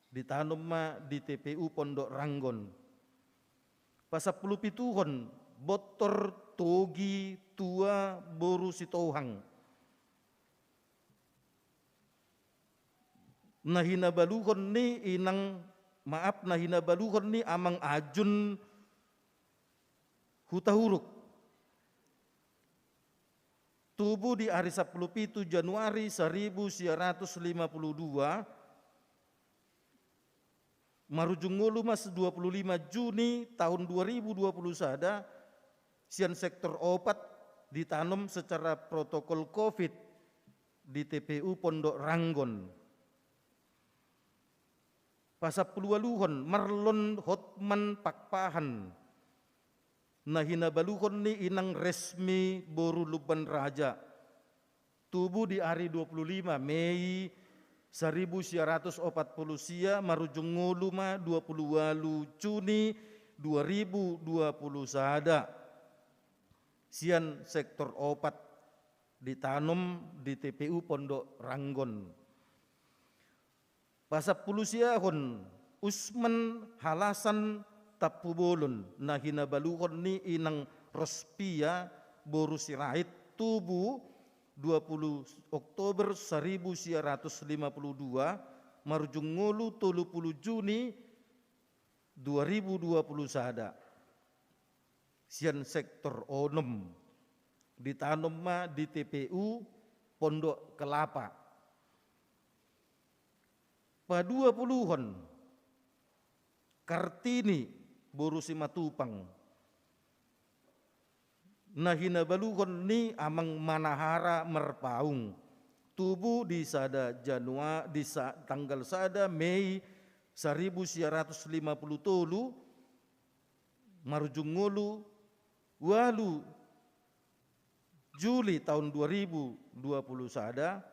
ditanom ma di T P U Pondok Rangon. Pasampulu pituhon Bontor Togi Tua boru Sitohang, na hinabaluhon ni inang, maaf, na hinabaluhon ni amang Ajun Hutahuruk. Tubu di ari sampulu pitu Januari saribu sia ratus lima pulu dua, marujung ngolu ma dua pulu lima Juni taon dua ribu dua pulu sada, sian sektor opat, ditanom secara protokol covid di T P U Pondok Rangon. Pasampulu ualuhon Marlon Hotman Pakpahan, na hinabaluhon ni inang Resmi boru Lumban Raja. Tubu di ari dua pulu lima Mei saribu sia ratus opat pulu sia, marujung ngolu ma dua pulu ualu Juni dua ribu dua pulu sada, sian sektor opat, ditanom di T P U Pondok Rangon. Pasampulu siahon Usman Halasan Tampubolon, na hinabaluhon ni inang Rospia boru Sirait, tubu dua pulu Oktober saribu sia ratus lima pulu dua, marujung ngolu tolu pulu Juni dua ribu dua pulu sada, sian sektor onom, ditanom ma di T P U Pondok Kelapa. Paduapuluhon Kartini boru Simatupang, na hinabaluhon ni amang Manahara Marpaung, tubu di sada Janua-, di sa-, tanggal sada Mei saribu sia ratus lima pulu tolu, marujung ngolu ualu Juli taon dua ribu dua pulu sada,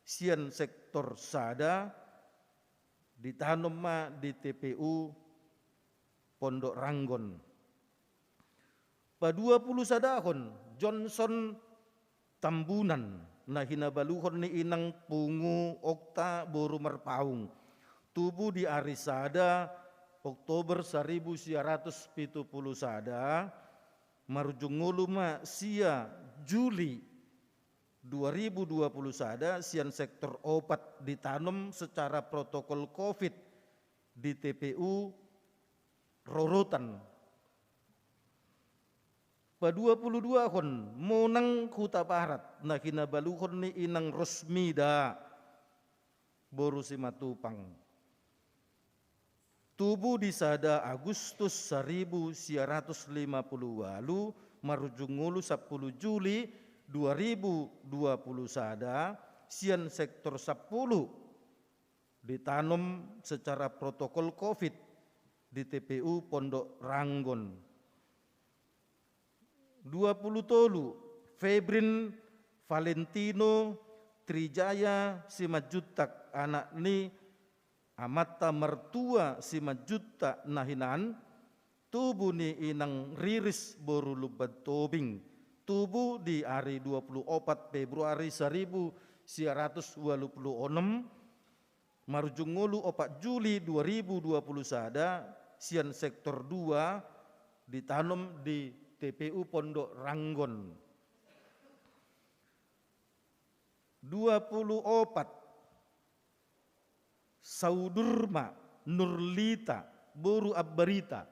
sian sektor sada, ditanom ma di T P U Pondok Ranggon. Paduapulusadahon Johnson Tambunan, na hinabaluhon ni inang Pungu Okta boru Marpaung, tubu di ari sada Oktober saribu sia ratus pitu pulu sada, marujung ngolu ma sia Juli dua ribu dua pulu sada, sian sektor opat, ditanom secara protokol covid di T P U Rorotan. Paduapuluduahon Monang Hutabarat, na hinabaluhon ni inang Rosmida boru Simatupang, tubu di sada Agustus saribu sia ratus lima pulu ualu, marujung ngolu sampulu Juli dua ribu dua puluh sada, sian sektor sampulu ditanom secara protokol covid di T P U Pondok Ranggon. Dua puluh tolu, Febrin Valentino Trijaya Simanjuntak, anak ni amanta martua Simanjuntak na hinan, tubu ni inang Riris boru Lumban Tobing, tubu di ari dua puluh opat Februari saribu sia ratus ualu puluh onom, marujung ngolu opat Juli dua ribu dua puluh sada, sian sektor dua, ditanom di T P U Pondok Ranggon. Dua puluh opat, Saudurma Nurlita boru Ambarita,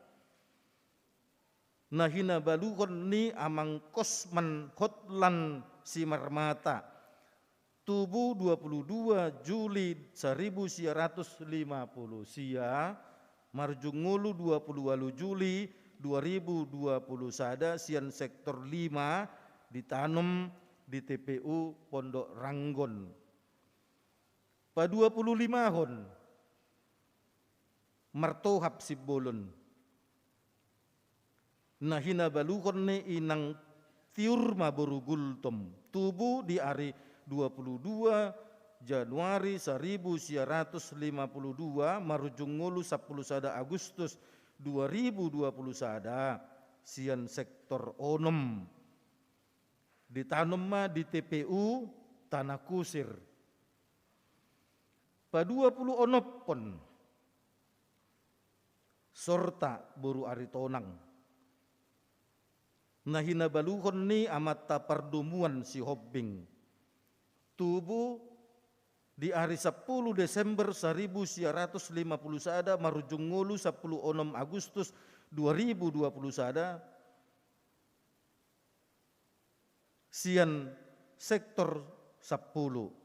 na hinabaluhon ni amang Kosman Hotlan Simarmata, tubu dua puluh dua Juli saribu sia ratus lima puluh sia, marujung ngolu dua puluh ualu Juli dua ribu dua puluh sada, sian sektor lima, ditanom di T P U Pondok Ranggon. Paduapululimahon, Martohap Simbolon, na hinabaluhon ni inang Tiurma boru Gultom, tubu di ari dua puluh dua Januari saribu sia ratus lima puluh dua, marujung ngolu sampulu sada Agustus dua ribu dua puluh sada, sian sektor onom, ditanom ma di T P U Tanah Kusir. Paduapuluonomhon, Sorta boru Aritonang, na hinabaluhon ni amanta Pardomuan Sihombing, tubu di ari sampulu Desember saribu sia ratus lima puluh sada, marujung ngolu sampulu onom Agustus dua ribu dua puluh sada, sian sektor sampulu,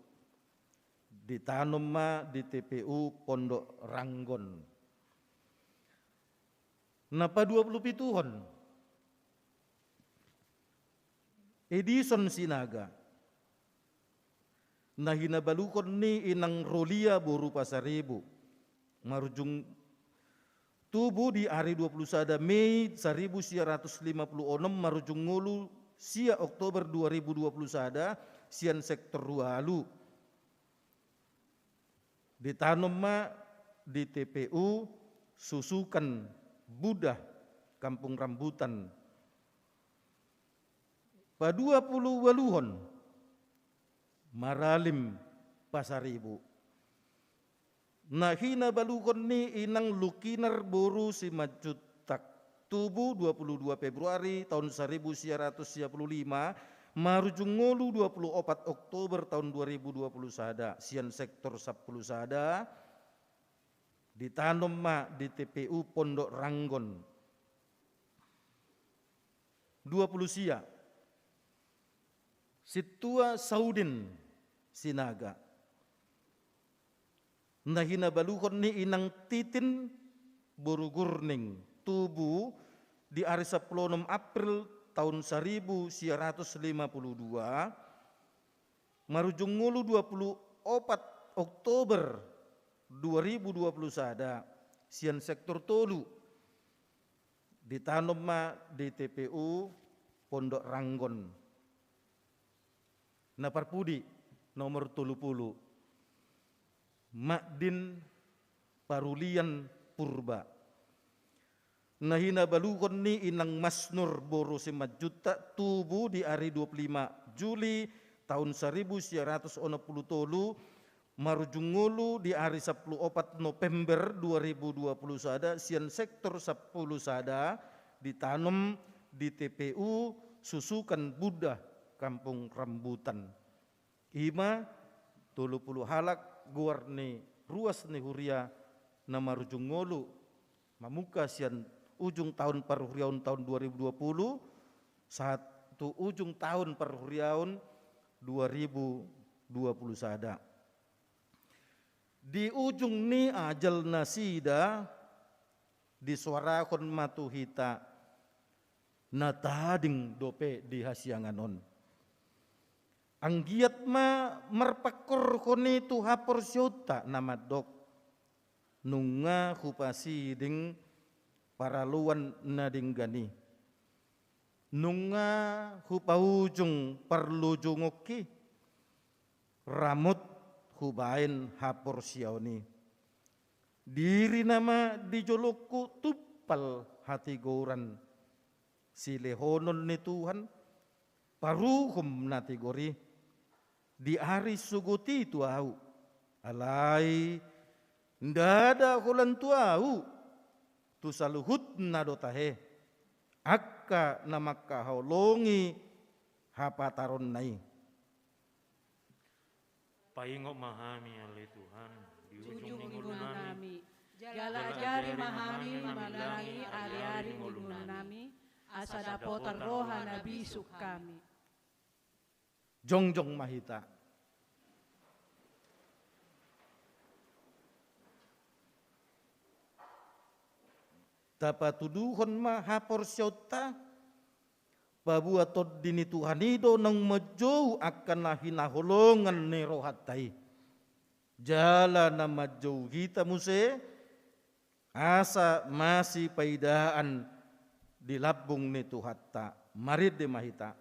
ditanom ma di T P U Pondok Ranggon. Na paduapulupituhon, Edison Sinaga, na hinabaluhon ni inang Rolia boru Pasaribu, marujung, tubu di ari dua puluh sada Mei saribu sia ratus lima puluh onom, marujung ngolu sia Oktober dua ribu dua puluh sada, sian sektor ualu, ditanom ma di T P U Susukan Buda, Kampung Rambutan. Paduapuluualuhon, Maralim Pasaribu, na hinabaluhon ni inang Lukinar boru Simanjuntak, tubu dua puluh dua Februari taon saribu sia ratus sia puluh lima, marujung ngolu dua puluh opat Oktober taon dua ribu dua puluh sada, sian sektor sampulu sada, ditanom ma di T P U Pondok Ranggon. Dua puluh sia, Sintua Saudin Sinaga, na hinabaluhon ni inang Titin boru Gurning, tubu di ari sampulu onom April taon saribu sia ratus lima puluh dua, marujung ngolu dua puluh opat Oktober dua ribu dua puluh sada, sian sektor tolu, ditanom ma di T P U Pondok Ranggon. Na parpudi, nomor tolu pulu, Madin Parulian Purba, na hinabaluhon ni inang Masnur boru Simanjuntak, tubu di ari dua puluh lima Juli taon saribu sia ratus onom puluh tolu, marujung ngolu di ari sampulu opat November dua ribu dua puluh sada, sian sektor sampulu sada, ditanom di T P U Susukan Buda, Kampung Rambutan. I ma tolu pulu halak goar ni ruas ni huria na marujung ngolu, mamungka sian ujung taon parhuriaon taon dua ribu dua puluh sahat tu ujung taon parhuriaon dua ribu dua puluh sada. Di ujung ni ajal nasida, disoarahon ma tu hita, na tading dope di hasiangan on. Anggiat ma marpangkorhon i tu haporseaonta na mandok: Nunga hupasiding paraloan na denggan i. Nunga hupaujung parlojongki, ramot hubaen haporseaon i. Dirina ma di jolongku tumpal hatigoran, silehonon ni Tuhan, paruhum na tigor i, di ari sogot i tu ahu. Alai ndada holan tu ahu, tu saluhutna do tahe, angka na mangkaholongi hapataronna i. Paingot ma hami, ale Tuhan, di ujung ni ngolunami. Jala ajari ma hami mamilangi ari-ari ni ngolunami, asa dapotan roha na bisuk hami. Jongjong ma hita. Tapatuduhon ma haporseaonta, paboa Tondi ni Tuhan i do naung manjou angka na hinaholongan ni rohanta i. Jala na manjou hita muse, asa masipaidaan di lambung ni Tuhanta. Marende ma hita.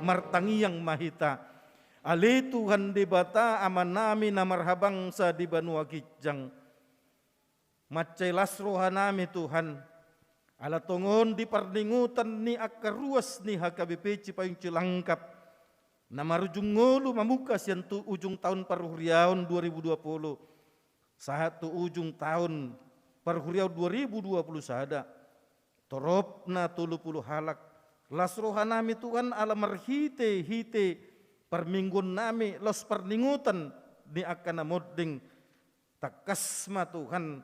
Martangiang ma hita. Ale Tuhan Debata Amanami na marhabangsa di banua ginjang, mansai las rohanami Tuhan, ala tongon di parningotan ni angka ruas ni H K B P Cipayung Cilangkap, na marujung ngolu mamungka sian tu ujung taon parhuriaon dua ribu dua puluh, sahat tu ujung taon parhuriaon dua ribu dua puluh sada. Torop na tolu pulu halak, las rohanami Tuhan, ala marhite-hite parmingguonnami laos parningotan ni angka na monding. Tangkas ma Tuhan,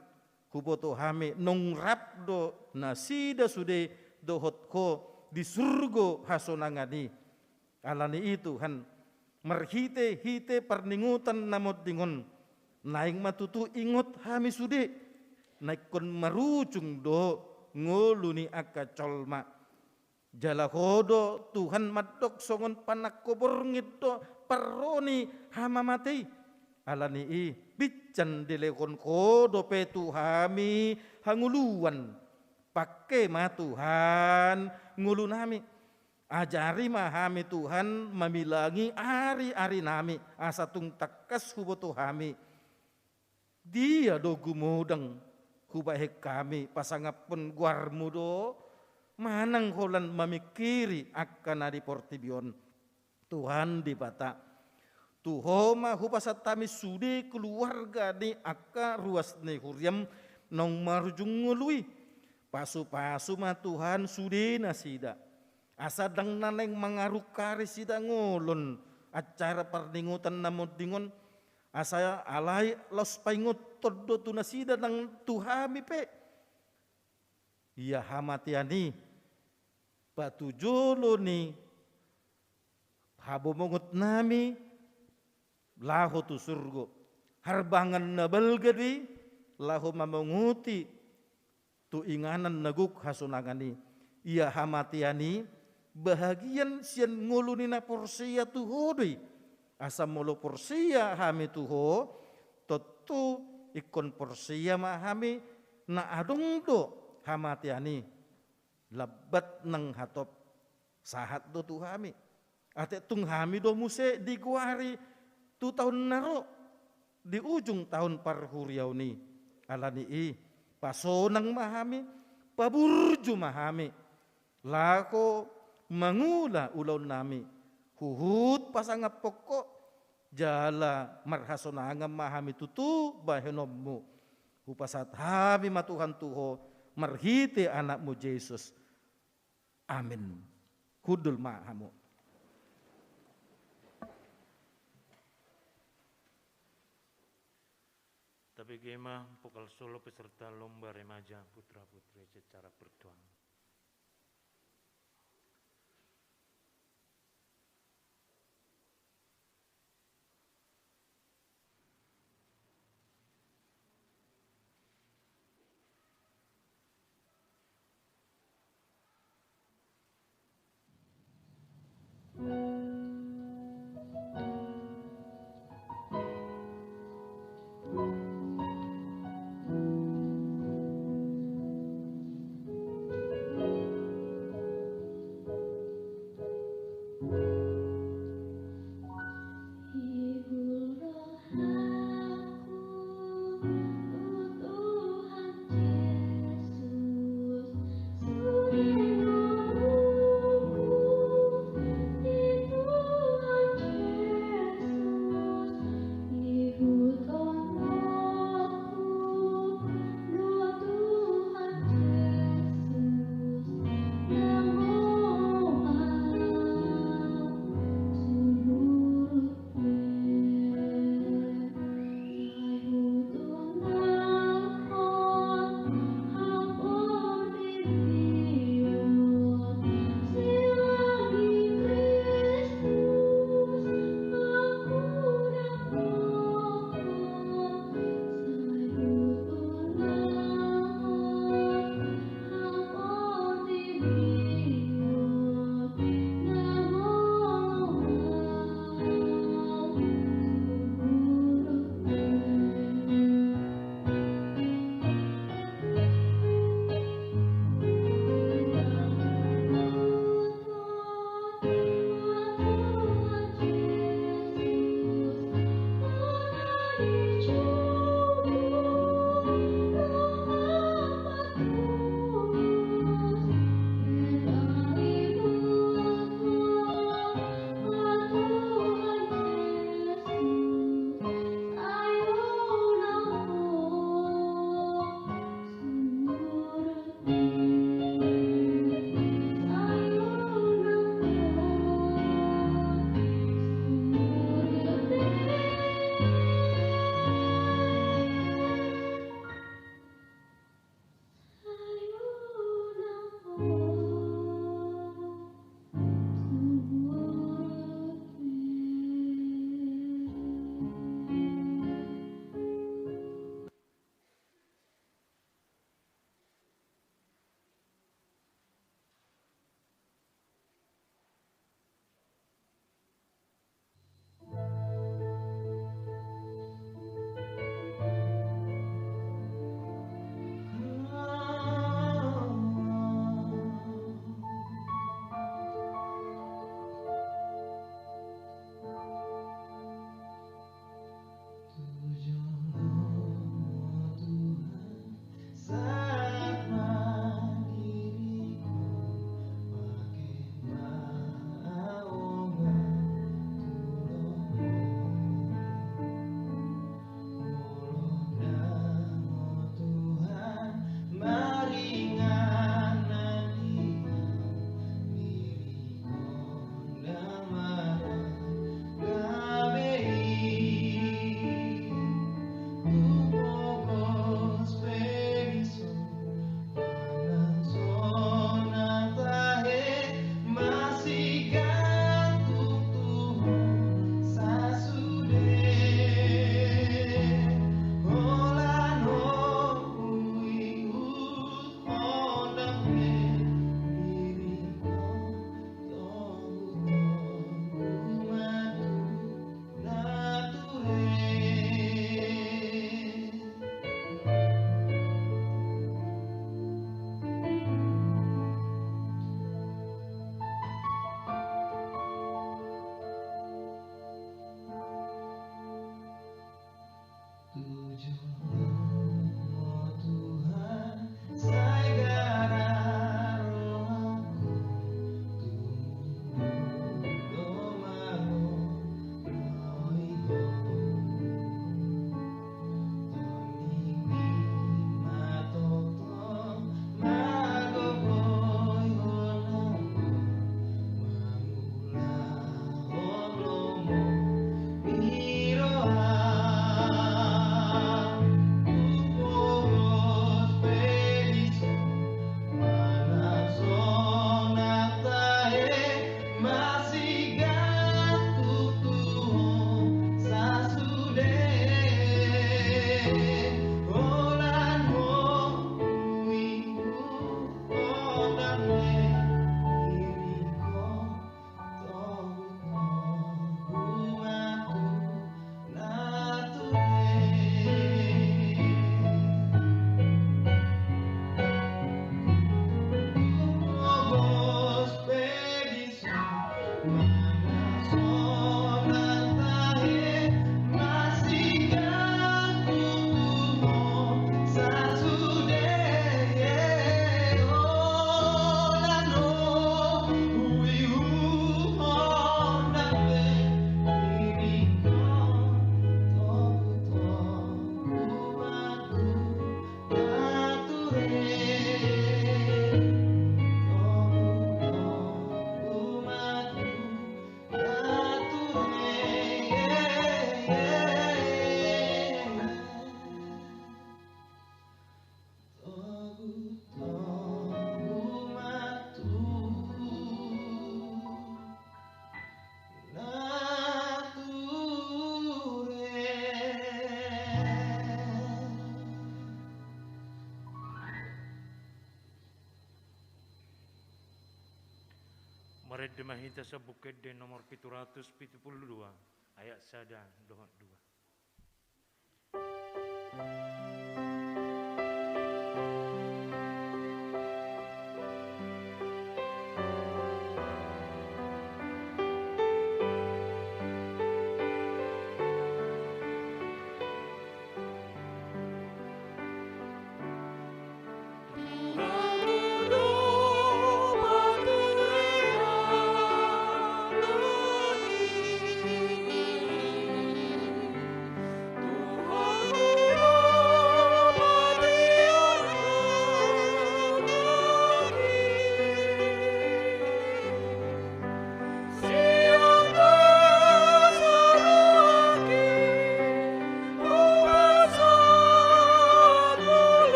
huboto hami naung rap do nasida sude dohot Ho di surgo hasonangan i. Ala ni i Tuhan, marhite-hite parningotan na monding on, naeng ma tutu ingot hami sude, na ingkon marujung do ngolu ni angka jolma. Jala Ho do Tuhan mandok songon panangko borngin do parro ni hamamate i. Ala ni i, pinsan dilehon Ho dope tu hami hangoluan. Pangke ma Tuhan ngolunami. Ajari ma hami Tuhan mamilangi ari-arinami, asa tung tangkas huboto hami. Dia do gumodang hubahen hami pasangaphon goarmu do, manang holan mamingkiri angka na di portibi on. Tuhan Debata, tu Ho ma hupasahat hami sude keluarga ni angka ruas ni huriam naung marujung ngolu i. Pasu-pasu ma Tuhan sude nasida. Asa ndang na naeng mangarungkari sidangolon acara parningotan na monding on, asa alai laos paingothon do tu nasida nang tu hami pe. Ia hamatean i, patujolo ni habomongotnami laho tu surgo. Harbangan na balga do i laho mamongoti tu inganan na gok hasonangan i. Ia hamatean i, bahagian sian ngolu ni na porsea tu Ho do i. Asa molo porsea hami tu Ho, tontu ingkon porsea ma hami na adong do hamatean i. Lambat nang hatop, sahat do tu hami. Atik tung hami do muse digoari tu taon na ro, di ujung taon parhuriaon i. Ala ni i, pasonang ma hami, paburju ma hami, laho mangula ulaonnami, huhut pasangaphon Ho, jala marhasonangan ma hami tutu bahenonmu. Hupasahat hami ma Tuhan tu Ho, marhite Anakmu Jesus. Amin. Hundul ma hamu. Tabege ma pokal solo peserta lomba remaja putra putri secara virtual. Marende ma hita sian Buku Ende nomor pitu ratus pitu pulu dua, ayat sada dohot dua.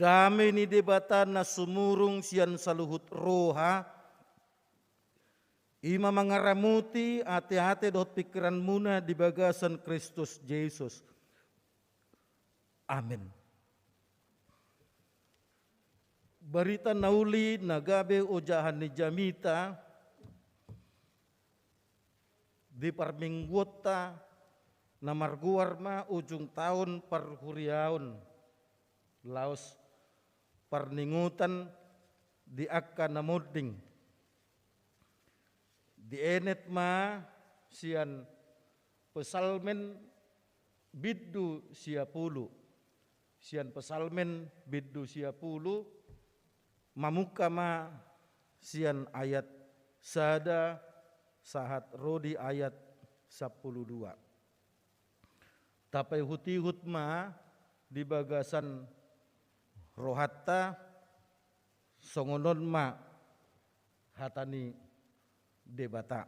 Dame ni Debata na sumurung sian saluhut roha, i ma mangaramoti ateate dohot pingkiranmuna di bagasan Kristus Jesus. Amen. Barita na uli na gabe ojahan ni jamita di parmingguonta na margoar ma ujung taon parhuriaon, laos parningotan di angka na monding. Dienet ma sian Psalmen bindu sia pulu. Sian Psalmen bindu sia pulu, mamungka ma sian ayat sada sahat ro di ayat sampulu dua. Tapaihut-ihut ma di bagasan rohanta, songon on ma hata ni Debata.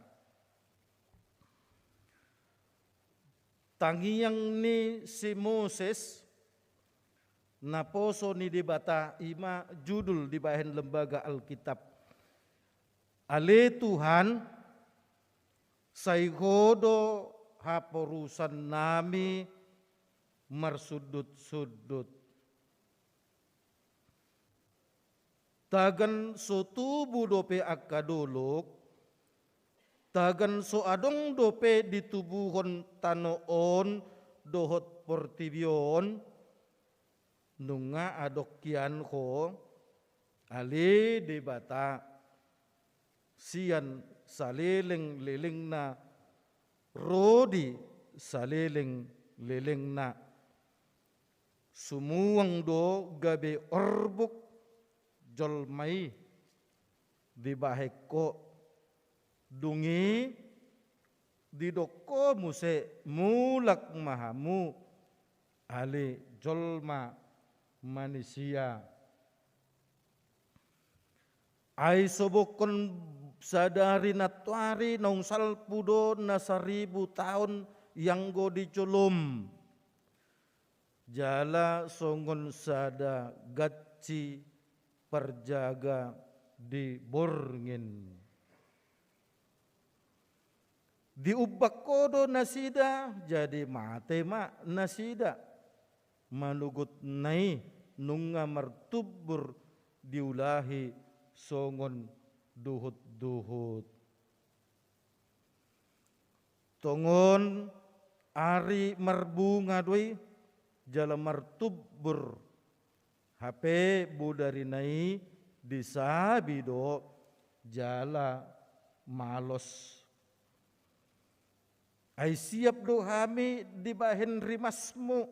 Tangiang ni si Moses, naposo ni Debata, i ma judul dibahen Lembaga Alkitab. Ale Tuhan, sai Ho do haporusannami marsundut-sundut. Tagan so tubu dope angka dolok, tagan so adong dope ditubuhon tano on dohot portibi on, nunga adong hian Ho, ale Debata, sian saleleng-lelengna ro di saleleng-lelengna. Sumuang do gabe orbuk jolma i dibahen Ho. Dung i didok Ho muse, mulak ma hamu, ale jolma manisia. Ai sobokhon sadari nantoari naung salpu do na saribu taon ianggo di jolom. Jala songon sada ganci parjaga di borngin. Diumbak Ho do nasida, jadi mate ma nasida. Manogotna i nunga martumbur diulahi songon duhut-duhut. Tongon ari marbunga do i, jala martumbur. Hape bodarina i disabi do jala malos. Ai siap do hami dibahen rimasmu,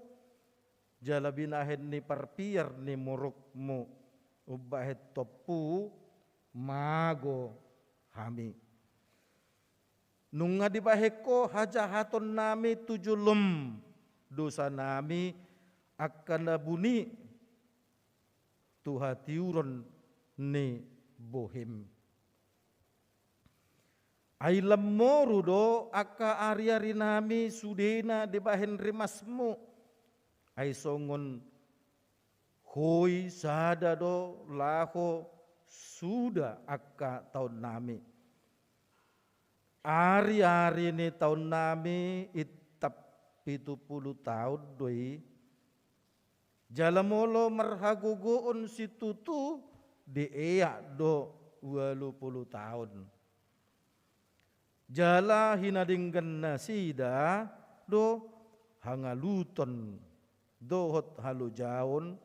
jala binahen ni parpiar ni murukmu, umbahen tompu mago hami. Nunga dibahen Ho hajahatonnami tu jolom, dosanami angka na buni tu hatiuron ni bohim. Ai lam moru do angka ariarinami sudena dibahen rimasmu, ai songon hoi sada do laho suda angka taonnami. Ariari ni taonnami intap pitu pulu taon do i. Jala molo marhagogoon situtu, dieak do ualu pulu taon. Jala hinadenggan nasida do hangaluton dohot halojaon,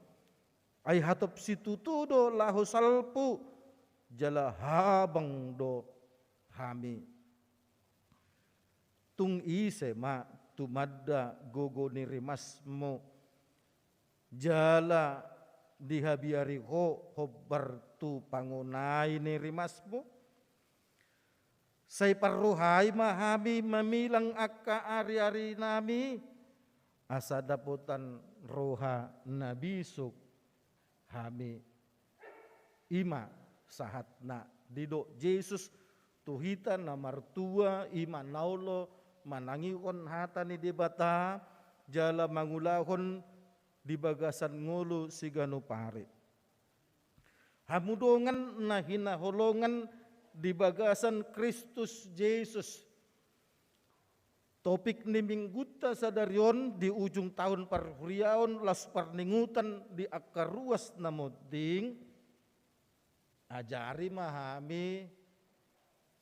ai hatop situtu do laho salpu, jala habang do hami. Tung ise ma tumanda gogo ni rimasmu, jala dihabiari Ho hombar tu pangonai ni rimasmu? Sai parrohai ma hami mamilang angka ariarinami, asa dapotan roha na bisuk hami. I ma sahatna. Didok Jesus tu hita na martua, i ma na olo manangihon hata ni Debata, jala mangulahon di bagasan ngolu siganup ari. Hamu dongan na hinaholongan di bagasan Kristus Jesus. Topik ni minggunta sadari on di ujung taon parhuriaon laos parningotan di angka ruas na monding, ajari ma hami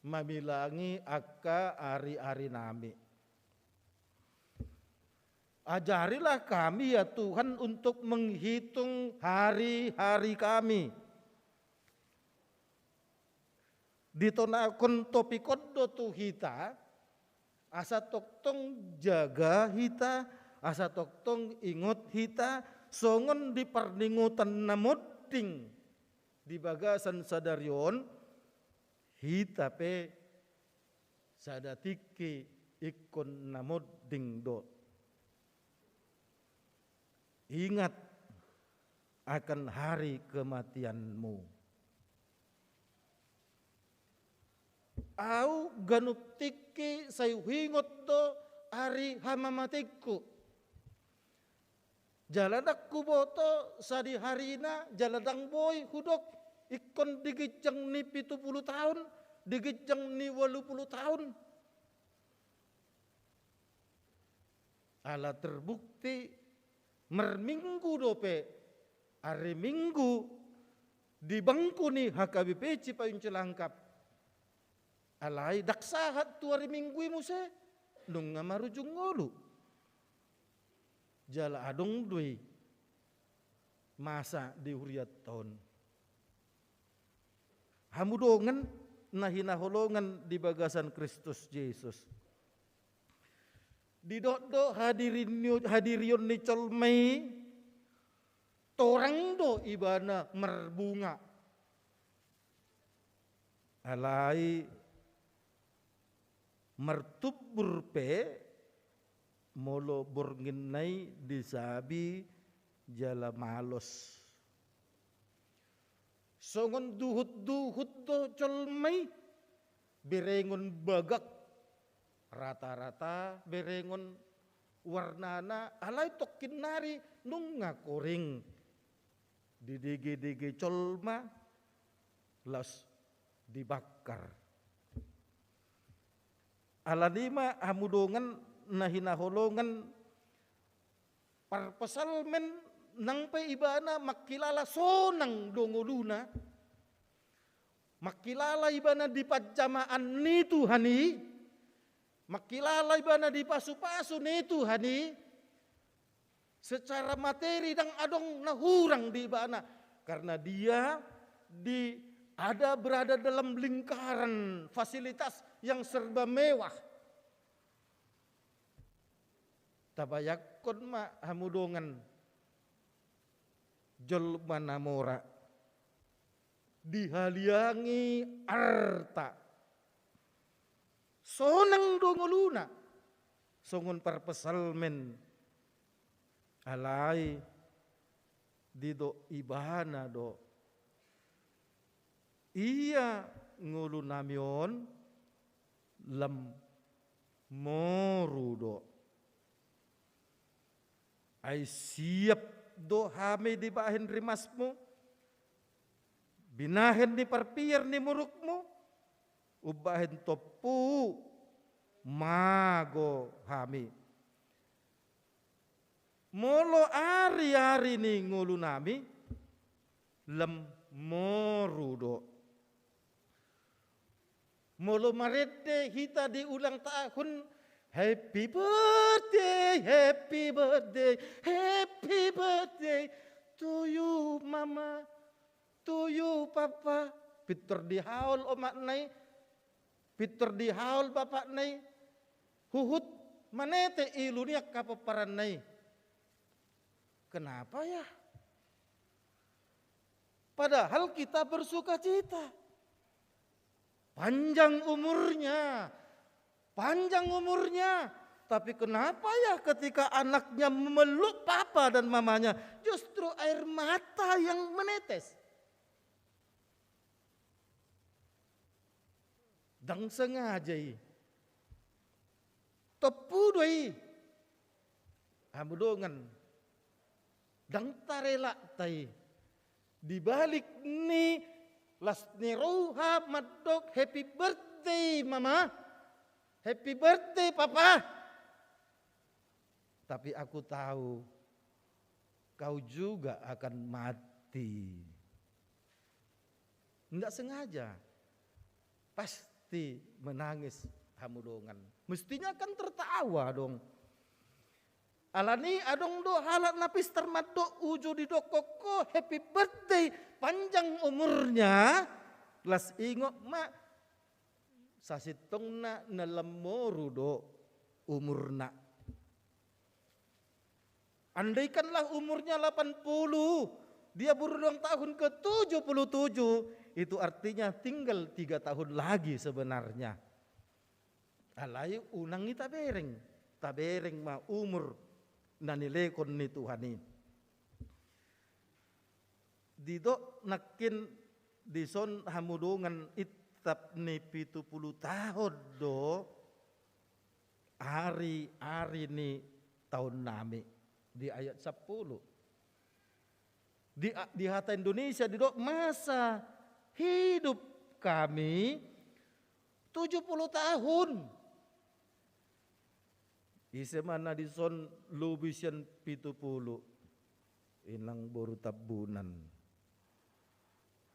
mamilangi angka ariarinami. Ajarilah kami, ya Tuhan, untuk menghitung hari-hari kami. Ditonahon topik on do tu hita, asa tongtong jaga hita, asa tongtong ingot hita, songon di parningotan na monding di bagasan sadari on, hita pe sada tingki ingkon na monding do. Ingat akan hari kematianmu. Au ganup tingki sai huingot do ari hamamatengku. Jala ndang huboto sadiharina, jala ndang boi hudok ingkon di ginjang ni pitu pulu taon, di ginjang ni ualu pulu taon. Ala terbukti marminggu dope ari Minggu di bangku ni H K B P Cipayung Cilangkap. Alai ndang sahat tu ari Minggu i muse, nunga marujung ngolu. Jala adong do i masa di hurianta on. Hamu dongan na hinaholongan di bagasan Kristus Jesus. Didok do hadirin ni, hadirion ni jolma i, torang do ibana marbunga. Alai martumbur pe molo bornginna i disabi jala malos. Songon duhut-duhut do jolma i, berengon bagak, rata-rata berengon warnana, alai tongkin nari nunga koring. Didege-dege jolma, laos dibangkar. Alani i ma hamu dongan na hinaholongan, parpsalmen nang pe ibana mangkilala sonang do ngoluna, mangkilala ibana di panjamaan ni Tuhan i, mangkilala ibana di pasu-pasu ni Tuhan i, secara materi ndang adong na hurang di ibana, karena dia di, ada berada dalam lingkaran fasilitas yang serba mewah. Tabayangkon ma hamu dongan, jolma na mora, dihaliangi arta, sonang do ngoluna, songon parpsalmen, alai didok ibana do, ia ngolunami on lam moru do. Ai siap do hami dibahen rimasmu, binahen ni parpiar ni murukmu, umbahen tompu mago hami. Molo ari-ari ni ngolunami, lam moru do. Molo marende hita di ulang tahun, happy birthday, happy birthday, happy birthday to you, mama, to you, papa. Pintor dihaol omakna i, pintor dihaol bapakna i, huhut manete ilu ni angka pomparanna i. Kenapa ya? Padahal kita bersukacita. Panjang umurnya, panjang umurnya. Tapi kenapa ya ketika anaknya memeluk papa dan mamanya, justru air mata yang menetes? Ndang sengaja i. Tompu do i. Hamu dongan. Ndang tarelakta i. Di balik ni las ni roha mandok happy birthday, mama. Happy birthday, papa. Tapi aku tahu kau juga akan mati. Nggak sengaja. Pasti menangis hamu dongan. Mestinya kan tertawa dong. Alani adong do halak na pistar mandok uju didokkon ho happy birthday, panjang umurnya. Las ingot ma, sasintongna na lam moru do umurna. Andaikanlah umurnya delapan puluh, dia berulang tahun ke tujuh puluh tujuh, itu artinya tinggal tiga tahun lagi sebenarnya. Alai unang i tabereng, tabereng ma umur na nilehon ni Tuhan i. Didok nangkin dison hamu dongan, intap ni pitu puluh taon do ari-ari ni taonnami di ayat sampulu. Di, di hata Indonesia didok masa hidup kami tujuh puluh tahun. Ise ma na dison lobi sian pitu puluh? Inang boru Tambunan.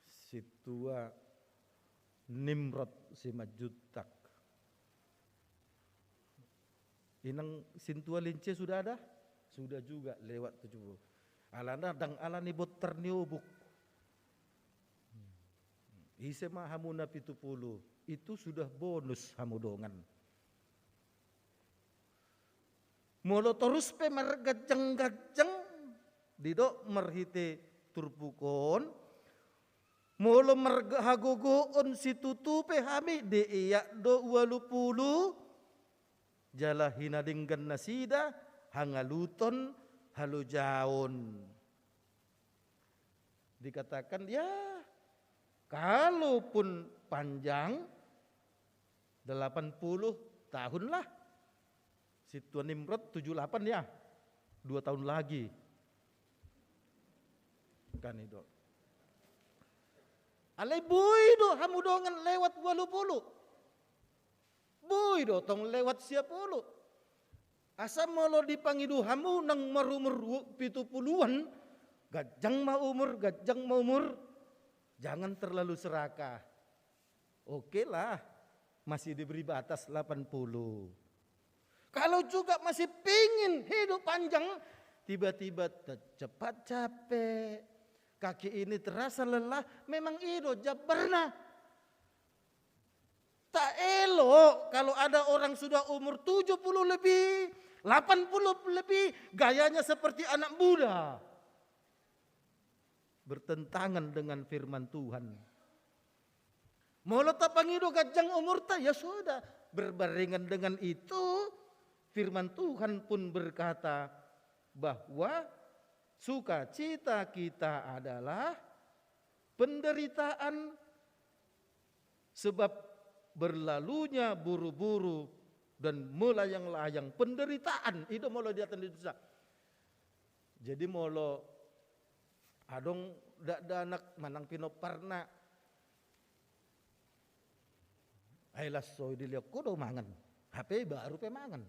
Sintua Nimrod Simanjuntak. Inang sintua Lince sudah ada? Sudah juga lewat tujuh puluh. Alana ndang alani bontar ni obuk. Ise ma hamu na pitu puluh? Itu sudah bonus hamu dongan. Molo torus pe marganjang-ganjang, didok marhite turpuk on, molo marga-, hagogoon situtu pe hami, diiak do ualu puluh, jala hinadenggan nasida hangaluton halojaon. Dikatakan, ya, kalaupun panjang, delapan puluh tahun lah. Sintua Nimrod tujuh delapan ya, dua tahun lagi. Kan i do. Alai boi do hamu dongan lewat ualu puluh. Boi do tong lewat sia puluh. Asa molo dipangido hamu nang marumur pitu puluhan, ganjang ma umur, ganjang ma umur, jangan terlalu serakah. Oke lah, masih diberi batas delapan puluh. Kalau juga masih pingin hidup panjang, tiba-tiba te-, cepat capek, kaki ini terasa lelah, memang i do jambarna. Tak elok kalau ada orang sudah umur tujuh puluh lebih, Delapan puluh lebih, gayanya seperti anak muda. Bertentangan dengan firman Tuhan. Molo tapangido ganjang umurta, ya sudah. Berbarengan dengan itu, firman Tuhan pun berkata bahwa sukacita kita adalah penderitaan, sebab berlalunya buru-buru dan melayang-layang penderitaan. I do molo di hata ni Indonesia. Jadi molo adong dakdanak manang pinomparna, ai las so dilehon ho do mangan, hape baru pe mangan.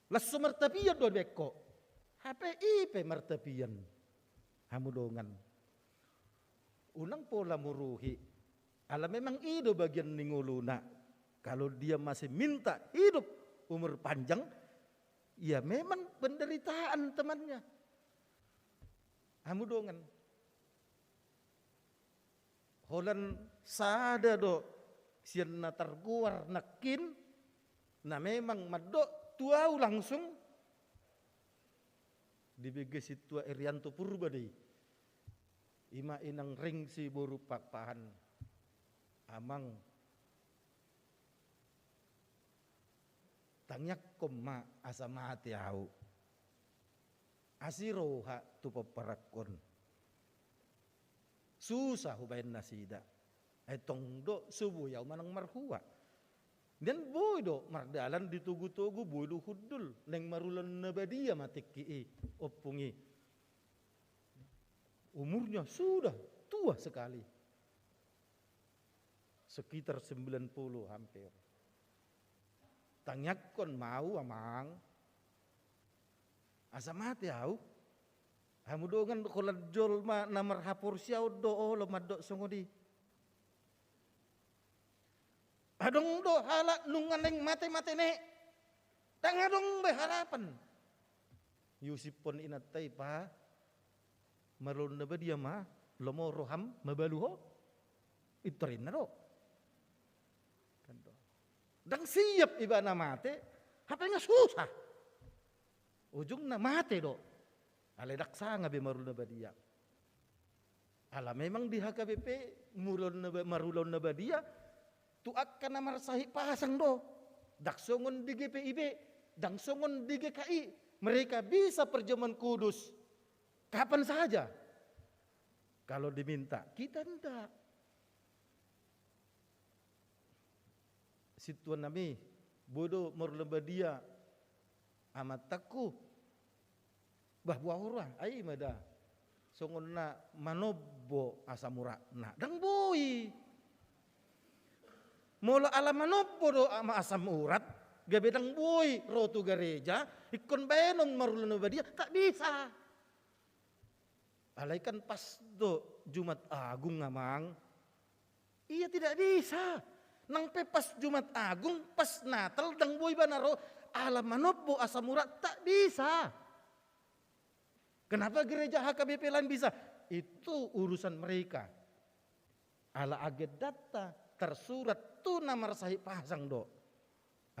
Las so martapian do dibahen ho, hape i pe martapian. Hamu dongan, unang pola muruhi. Ala memang i do bagian ni ngoluna. Kalau dia masih minta hidup, umur panjang, ya memang penderitaan temannya. Hamu dongan, holan sada do sian na targoar nangkin, na memang mandok tu ahu langsung, dibege sintua Erianto Purba do i. I ma inang Ringsi boru Pakpahan. Amang, tangiangkon ma asa mate ahu. Asi roha tu pomparanhon. Susah hubahen nasida. Ai tong do so boi ahu manang marhua. Nian boi do mardalan di togu-togu, boi do hundul, naeng marulaon na badia ma tingki i, ompung i. Umurnya sudah tua sekali. Sekitar sembilan puluh hampir. Tangiangkon ma ahu, Amang, asa mate ahu. Hamu dongan, holan jolma na marhaporseaon do olo mandok songon i. Adong do halak nunga naeng mate-mate ne, ndang adong be harapan. Iusiphon inanta i, Pa, marulaon na badia ma, lomo roham mabalu ho. Intor inna do. Kan do. Ndang siap ibana mate, hape nga susah. Ujungna mate do. Alai ndang sanga be marulaon na badia. Ala memang di H K B P marulaon na ba-, marulaon na badia tu angka na marsahit pasang do. Ndang songon di G P I B, ndang songon di G K I. Mereka bisa perjamuan kudus kapan saja kalau diminta. Kita ndak. Sintua nami, boi do marulaon na badia amantangku. Bah, boha roha, ai ma da. Songon na manombo asam uratna, ndang boi. Molo ala manombo do ama asam urat, gabe ndang boi ro tu gareja, ingkon baenon marulaon na badia, tak bisa. Alai kan pas do Jumat Agung, Amang. Ia tidak bisa. Nang pe pas Jumat Agung, pas Natal, ndang boi ibana ro, ala manombo asam urat, tak bisa. Kenapa gereja H K B P lain bisa? Itu urusan mereka. Ala agendanta tarsurat tu na marsahit pasang do.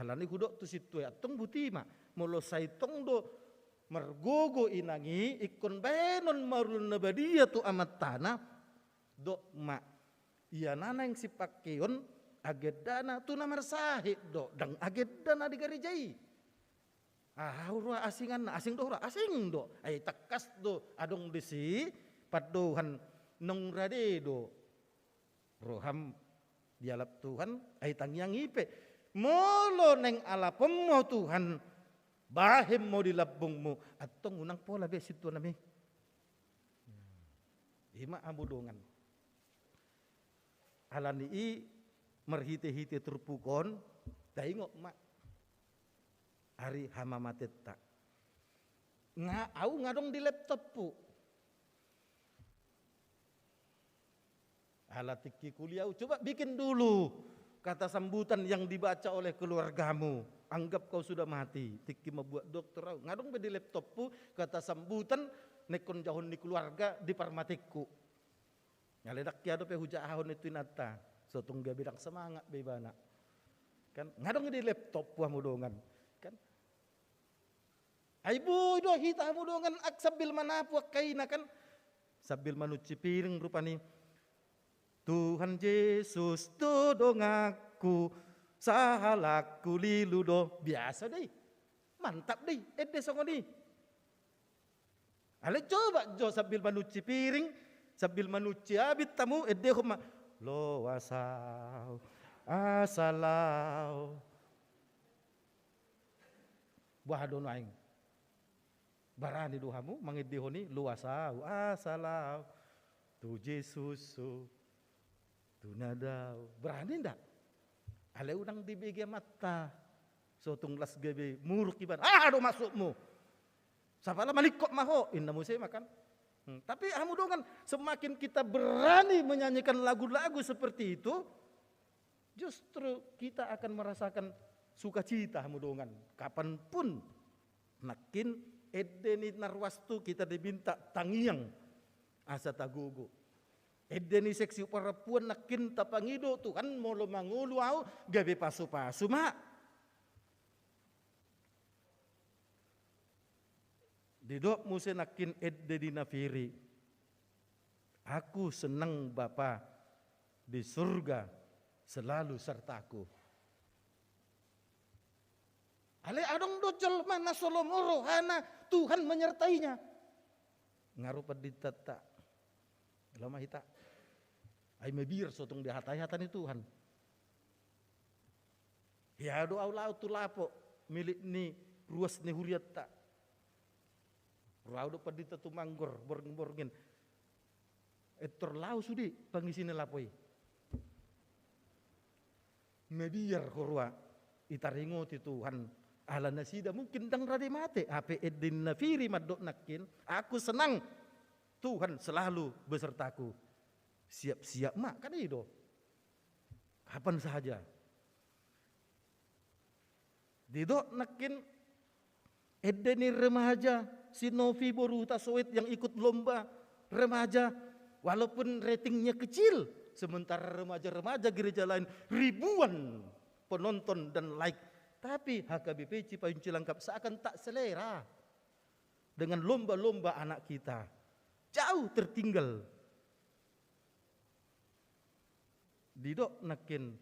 Alani hudok tu sintua i, antong buti ma, molo sai tong do margogo inang i, ingkon baenon marulaon na badia tu amantana, dok ma, ia na naeng sipangkeon agendana tu na marsahit do, ndang agenda na di gareja i. Aha roha asinganna, asing do roha, asing do. Ai tangkas do adong disi pandohan, naung rade do roham dialap Tuhan, ai tangiang i pe. Molo naeng alapon ma Tuhan, bahen ma di lambungmu, antong unang pola be sintua nami. I ma hamu dongan. Alani i marhite-hite turpuk on, taingot ma ari hamamatenta. Nga, au nga adong di laptopku. Ala tingki kuliah au, coba bikin dulu kata sambutan yang dibaca oleh keluargamu. Anggap kau sudah mati. Tingki mambuat doktor au, nga adong be di laptopku kata sambutan na ingkon jahaon ni keluarga di parmateku. Alai ndang hea dope hujahahon i tu inanta. So tung gabe ndang semangat be ibana. Kan nga dong di laptop hamu dongan. Kan ai boi do hita hamu dongan, ak sambil manapu angka ina kan, sambil manunci piring rupani. Tuhan Jesus do donganku, sahalakku lilu do. Biasa do i. Mantap do i ende songon i. Alai coba jo sambil manunci piring, sambil manunci abit hamu, endehon ma, loas ahu asa laho. Boha do nuaeng? Barani do hamu mangendehon i, loas ahu asa laho tu Jesus, tu na dao. Barani nda? Alai unang dibege amanta. So tung las gabe muruk ibana, aha do maksudmu? Sapala maningkop ma ho, inna muse ma kan. Hmm, tapi hamu dongan, semakin kita berani menyanyikan lagu-lagu seperti itu, justru kita akan merasakan sukacita hamu dongan. Kapanpun nangkin ende ni na ruas tu kita diminta tangiang asa tagogo. Ende ni seksi parompuan nangkin tapangido, Tuhan molo mangolu ahu gabe pasu-pasu ma. Didok muse nangkin ende ni na pir i, aku senang Bapa di surga selalu sertaku. Alai adong do jolma na so lomo rohana Tuhan menyertainya. Nga ro panditanta. Lomo hita. Ai mabiar so tung dihatai hata ni Tuhan. Hea do ahu laho tu lapo milik ni ruas ni hurianta. Ro ahu do pandita Tumanggor borngin-borngin. Ettor laho sude pangisi ni lapo i. Mabiar ho rua, itaringoti Tuhan. Ala nasida mungkin ndang rade mate, hape ende ni na pir i mandok nangkin, aku senang Tuhan selalu besertaku. Siap-siap ma, kan i do. Kapan saja. Didok nangkin ende ni remaja si Novi boru Hutasoit yang ikut lomba remaja, walaupun ratingnya kecil, sementara remaja-remaja gereja lain ribuan penonton dan like, tapi H K B P Cipayung Cilangkap seakan tak selera dengan lomba-lomba anak kita. Jauh tertinggal. Didok nangkin,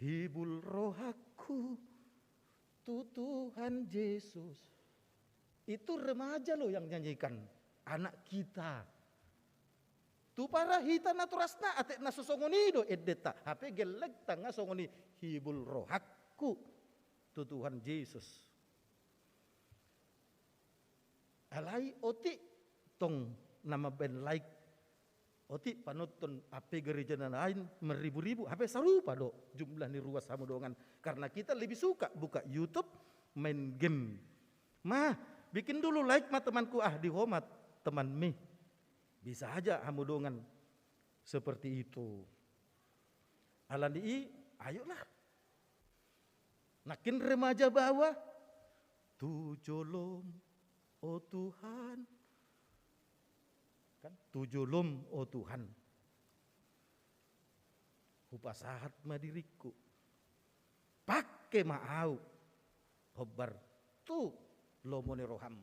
hibul rohangku tu Tuhan Jesus. Itu remaja lo yang nyanyikan, anak kita. Tupara hita na torasna atik na so songon i do endenta, hape gellengta nga songon i, hibul rohangku tu Tuhan Jesus. Alai otik tong na mambaen like, otik panonton hape gereja na lain merribu-ribu, hape sarupa do jumlah ni ruas hamu dongan. Karena kita lebih suka buka YouTube, main game. Mah, bikin dulu like ma temanku, ah di ho ma temanmi. Bisa aja hamu dongan seperti itu. Ala ni i, ayolah. Nangkin remaja baoa, tu jolom, o Tuhan. Kan, tu jolom, o Tuhan. Hupasahat ma diringku. Pangke ma ahu hombar tu lomo ni roham.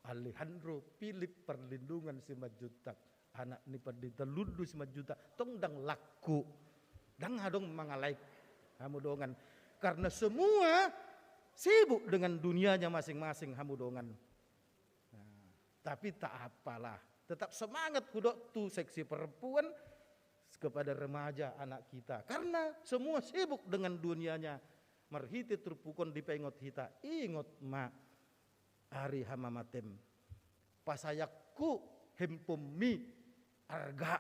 Alejandro Philip Parlindungan Simanjuntak, anak ni Pandita Lundu Simanjuntak, tong ndang laku, ndang adong manga-like hamu dongan. Karena semua sibuk dengan dunianya masing-masing hamu dongan. Nah, tapi tak apalah, tetap semangat hudok tu seksi perempuan, kepada remaja anak kita. Karena semua sibuk dengan dunianya, marhite turpuk on dipaingot hita, ingot ma ari hamamatem. Pasayangku, handphonemi arga,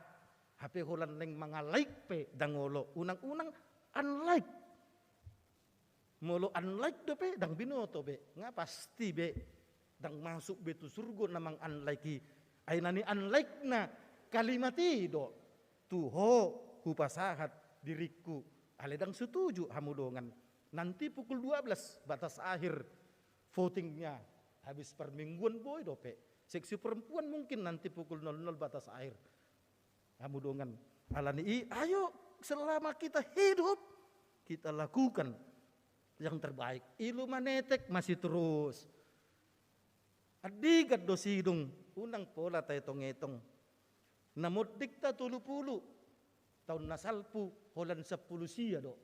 hape holan naeng manga-like pe ndang olo, unang-unang unlike. Molo unlike dope, ndang binoto be, nga pasti be, ndang masuk be tu surgo na mang-unlike i. Ai na ni-unlike-na kalimat i do, tu ho hupasahat diringku. Alai ndang setuju hamu dongan. Nanti pukul dua belas batas akhir votingnya, habis parmingguan boi dope. Seksi perempuan mungkin nanti pukul nol nol batas akhir. Hamu dongan, ala ni i, ayo, selama kita hidup, kita lakukan yang terbaik. Ilu manetek masih terus. Andigan do sidung, unang pola taetong-etong. Na monding ta tolu pulu, taon na salpu holan sampulu sia do.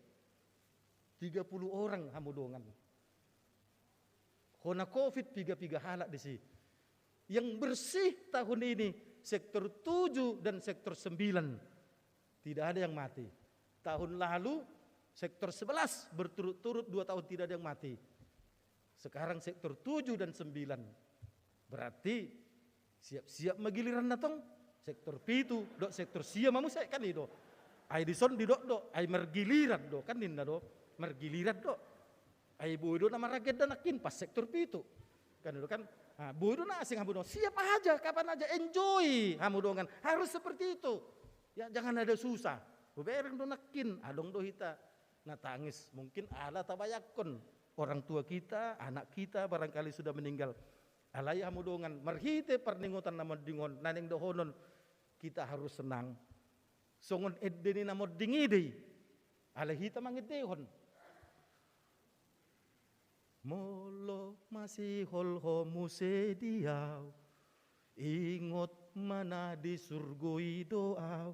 Tiga puluh orang hamu dongan. Hona covid piga-piga halak disi. Yang bersih tahun ini sektor tujuh dan sektor sembilan. Tidak ada yang mati. Tahun lalu sektor sebelas berturut-turut dua tahun tidak ada yang mati. Sekarang sektor tujuh dan sembilan. Berarti siap-siap ma giliranna tong. Sektor pitu dohot sektor sia ma muse, kan i do. Ai dison didok do, ai margiliran do, kan ninna do. Margiliran do. Ai boi do na maragenda nangkin pas sektor pitu. Kan i do kan. Ah, boi do na asing hamu dongan. Siap aja, kapan aja, enjoy hamu dongan. Harus seperti itu. Ya, jangan ada susah. Hubereng do nangkin, adong do hita na tangis. Mungkin ala tabayangkon orang tua kita, anak kita barangkali sudah meninggal. Alai hamu dongan, marhite parningotan na monding on, na naeng dohonon, kita harus senang. Songon ende ni na monding i do i. Alai hita mangendehon. Molo masihol ho muse di au, ingot ma na di surgo i do au.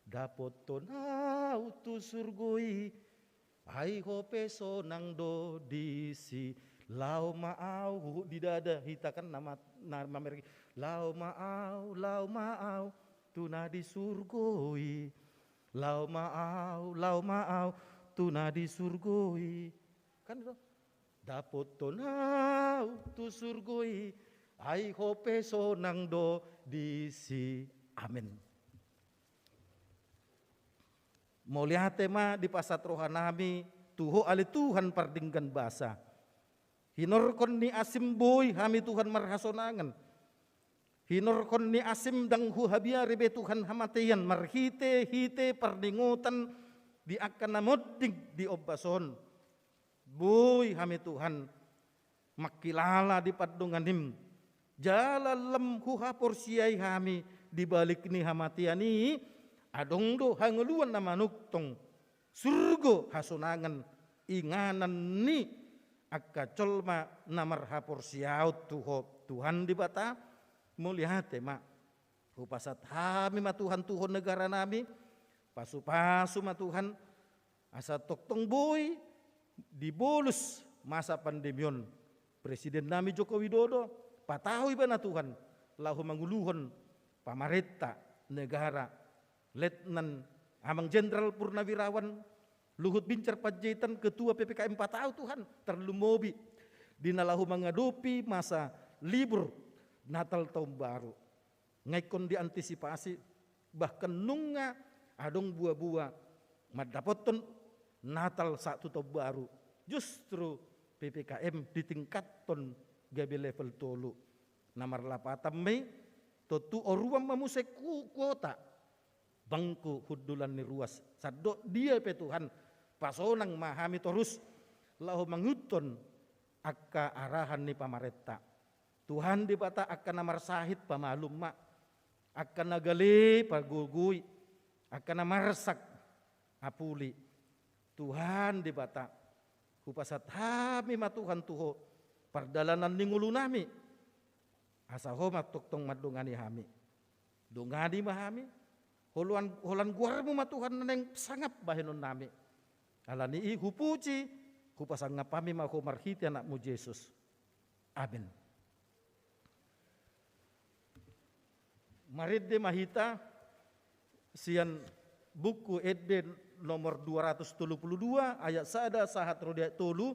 Dapothon au tu surgo i, ai ho pe sonang do disi. Laho ma au, huhut di dada hita kan na ma-, na mamereng i. Laho ma au, laho ma au, tu na di surgo i. Laho ma au, laho ma au, tu na di surgo i. Kan i do. Dapothon au tu surgo i, ai ho pe sonang do disi. Amen. Mauliate ma dipasahat rohanami tu Ho ale Tuhan pardenggan basa. Hinorhon ni asim boi hami Tuhan marhasonangan. Hinorhon ni asim ndang huhabiari be Tuhan hamatean marhite-hite parningotan di angka na monding di ombas on. Boi hami Tuhan mangkilala di pandonganim, jala lam huhaporseai hami di balik ni hamatean i, adong do hangoluan na manongtong surgo hasonangan inganan ni angka jolma na marhaporseaon tu Ho Tuhan Debata. Mauliate ma. Hupasahat hami ma Tuhan tu Ho negaranami, pasu-pasu ma Tuhan, asa tongtong boi dibolus masa pandemi on Presidennami Joko Widodo, patau ibana Tuhan laho manguluhon pamarenta negara, Letnan Amang Jenderal Purnawirawan Luhut Binsar Panjaitan, Ketua P P K M, patau Tuhan, tarlumobi di na laho mangadopi masa libur Natal Tahun Baru. Nga ingkon diantisipasi, bahkan nunga adong buabua mandapothon Natal sahat tu Tahun Baru. Justru P P K M ditingkathon gabe level tolu. Na marlapatan ma i, tontu oruan ma muse ku-, kuota bangku hundulan ni ruas. Sandok dia pe Tuhan, pasonang ma hami torus laho mangihuthon angka arahan ni pamarenta. Tuhan Debata, angka na marsahit pamalum ma, angka na gale pagogoi, angka na marsak apuli. Tuhan Debata, hupasahat hami ma Tuhan tu Ho pardalanan ni ngolunami, asa Ho ma tongtong mandongani hami. Dongani ma hami, holan, holan goarmu ma Tuhan na naeng sangap bahenonnami. Alani i hupuji, hupasangap hami ma Ho marhite Anakmu Jesus. Amen. Marende ma hita sian Buku Ende nomor dua ratus tolu pulu dua, ayat sada sahat ro di ayat tolu.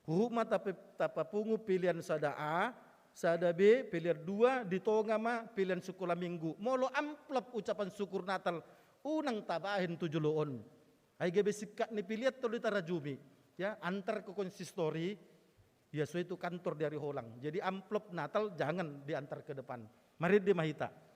Huhut ma tape-, tapapungu pelean sada A, sada B, pelean dua, di tonga ma pelean sikola minggu. Molo amplop ucapan syukur Natal, unang tabahen tu jolo on. Ai gabe singkat ni pelean tolu i tarajumi. Ya, antar ke konsistori, ya, so itu kantor di ari holang. Jadi amplop Natal jangan diantar ke depan. Marende ma hita.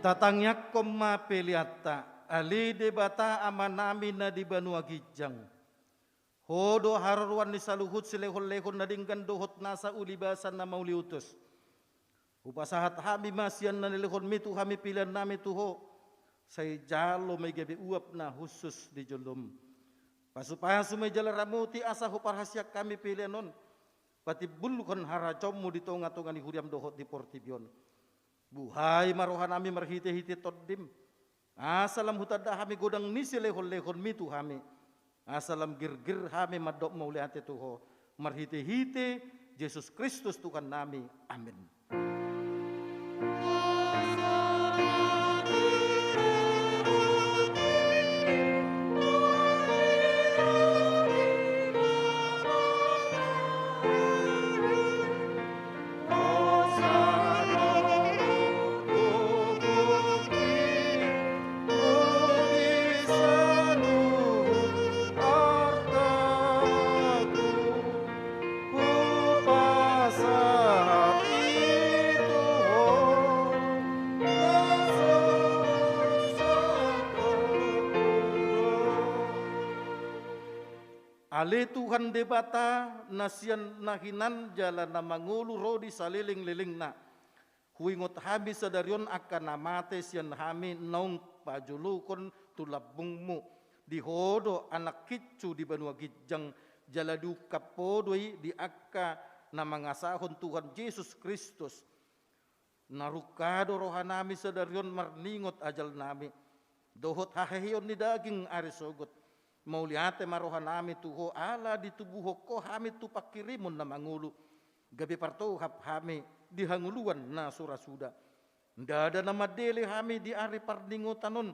Tatangiangkon ma peleanta, ale Debata Amanami na di banua ginjang. Ho do haroroan ni saluhut silehonlehon na denggan dohot nasa ulibasa na mauliutus. Hupasahat hami ma sian na nilehonmi tu hami peleannami tu Ho, sai jalo ma i gabe uap na hushus di jolom. Pasupasu ma i jala ramoti asa huparhasian hami pelean on patimbulhon harajaonmu di tongatonga ni huriam dohot di portibi on. Buhai ma rohanami marhitehite Tondim, asa lam hutanda hami godang ni silehonlehonmi tu hami, asa lam girgir hami mandok mauliate tu Ho, marhitehite Jesus Kristus Tuhannami. Amen. Ale Tuhan Debata, na sian na hinan jala na mangolu ro di salelenglelengna. Huingot hami sadari on angka na mate sian hami naung pajolokhon tu lambungmu. Di Ho do anak hinsu di banua ginjang, jala diungkap Ho do i di angka na mangasahon Tuhan Jesus Kristus. Na rungka do rohanami sadari on marningot ajalnami dohot haheheon ni daging ari sogot. Mauliate ma rohanami tu Ho ala ditubuhon Ho hami tu pangkirimon na mangolu, gabe partohap hami di hangoluan na so ra suda. Ndada na mandele hami di ari parningotan on,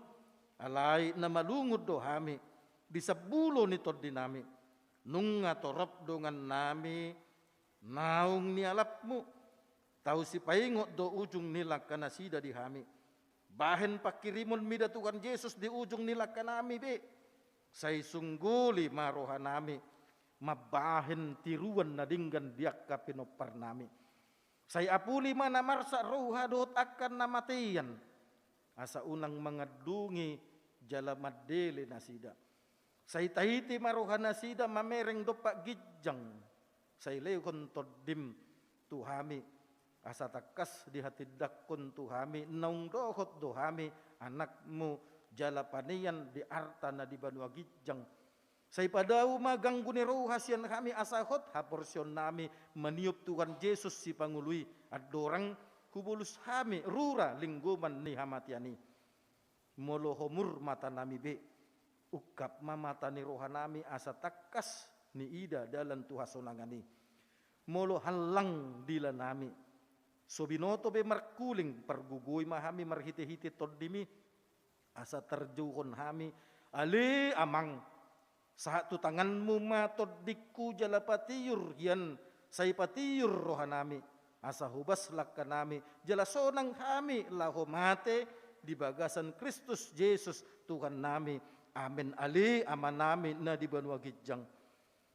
alai na malungun do hami di sambulo ni tondinami. Nunga torop dongannami naung nialapmu. Tau sipaingot do ujung ni langkanasida di hami. Bahen pangkirimon mida Tuhan Jesus di ujung ni langkanami be. Sai sungguli ma rohanami mambahen tiruan na denggan di angka pinomparnami. Sai apuli ma na marsak roha dohot angka na matean, asa unang mangandungi jala mandele nasida. Sai tahiti ma rohanasida mamereng dompak ginjang. Sai lehon Tondim tu hami, asa tangkas dihatindangkon tu hami naung dohot do hami anakmu jala panean di arta na di banua ginjang. Sai padao ma ganggu ni roha sian hami asa hot haporseaonnami maniop Tuhan Jesus Sipangolu i, andorang hubolus hami rura linggoman ni hamatean i. Molo homur matanami be, ungkap ma mata ni rohanami asa tangkas niida dalan tu hasonangan i. Molo hallang dilanami, so binoto be markuling, pargogoi ma hami marhitehite Tondimi, asa tarjouhon hami, ale Amang, sahat tu tanganmu ma tondingku jala patiur hian, sai patiur rohanami, asa hobas langkanami, jala sonang hami laho mate di bagasan Kristus Jesus Tuhannami. Amen. Ale Amanami na di banua ginjang,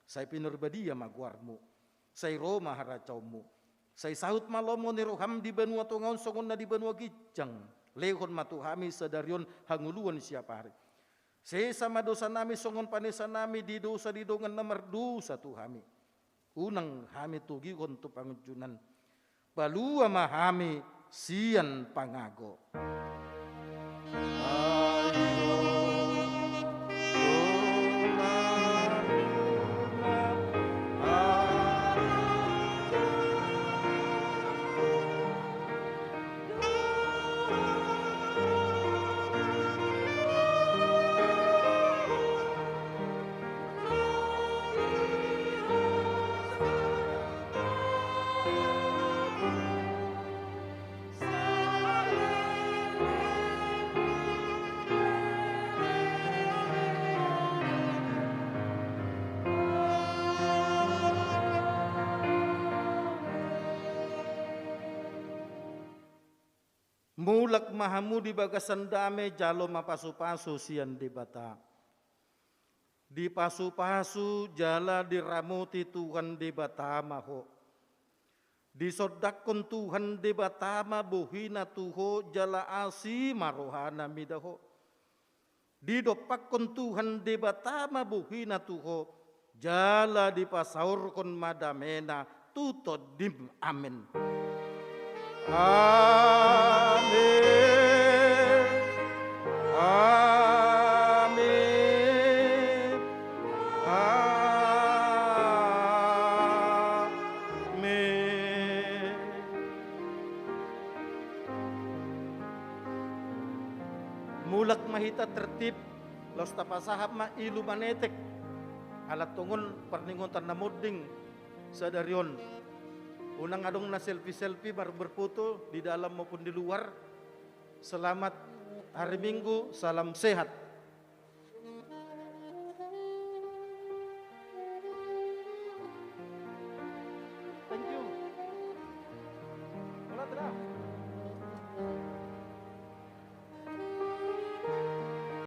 sai pinarbadia ma goarmu, sai ro ma harajaonmu, sai saut ma lomo ni roham di banua tonga on songon na di banua ginjang. Lehon ma tu hami sadari on hangoluan siapari. Sesa ma dosanami songon panesanami di dosa di dongan na mardosa tu hami. Unang hami togihon tu pangunjunan. Palua ma hami sian pangago. Mulak ma hamu di bagasan dame, jalo ma pasupasu sian Debata. Dipasupasu jala diramoti Tuhan Debata ma ho. Disondangkon Tuhan Debata ma bohina tu ho jala asi ma rohana mida ho. Didompakkon Tuhan Debata ma bohina tu ho, jala dipasaorhon ma damena tu tondim. Amen. Amen. Amen. Amen. Mulak ma hita tertib, laos tapasahat ma ilu manetek. Ala tongon parningotan na monding sadari on. Unang adong na selfie-selfie baru berfoto di dalam maupun di luar. Selamat hari Minggu, salam sehat.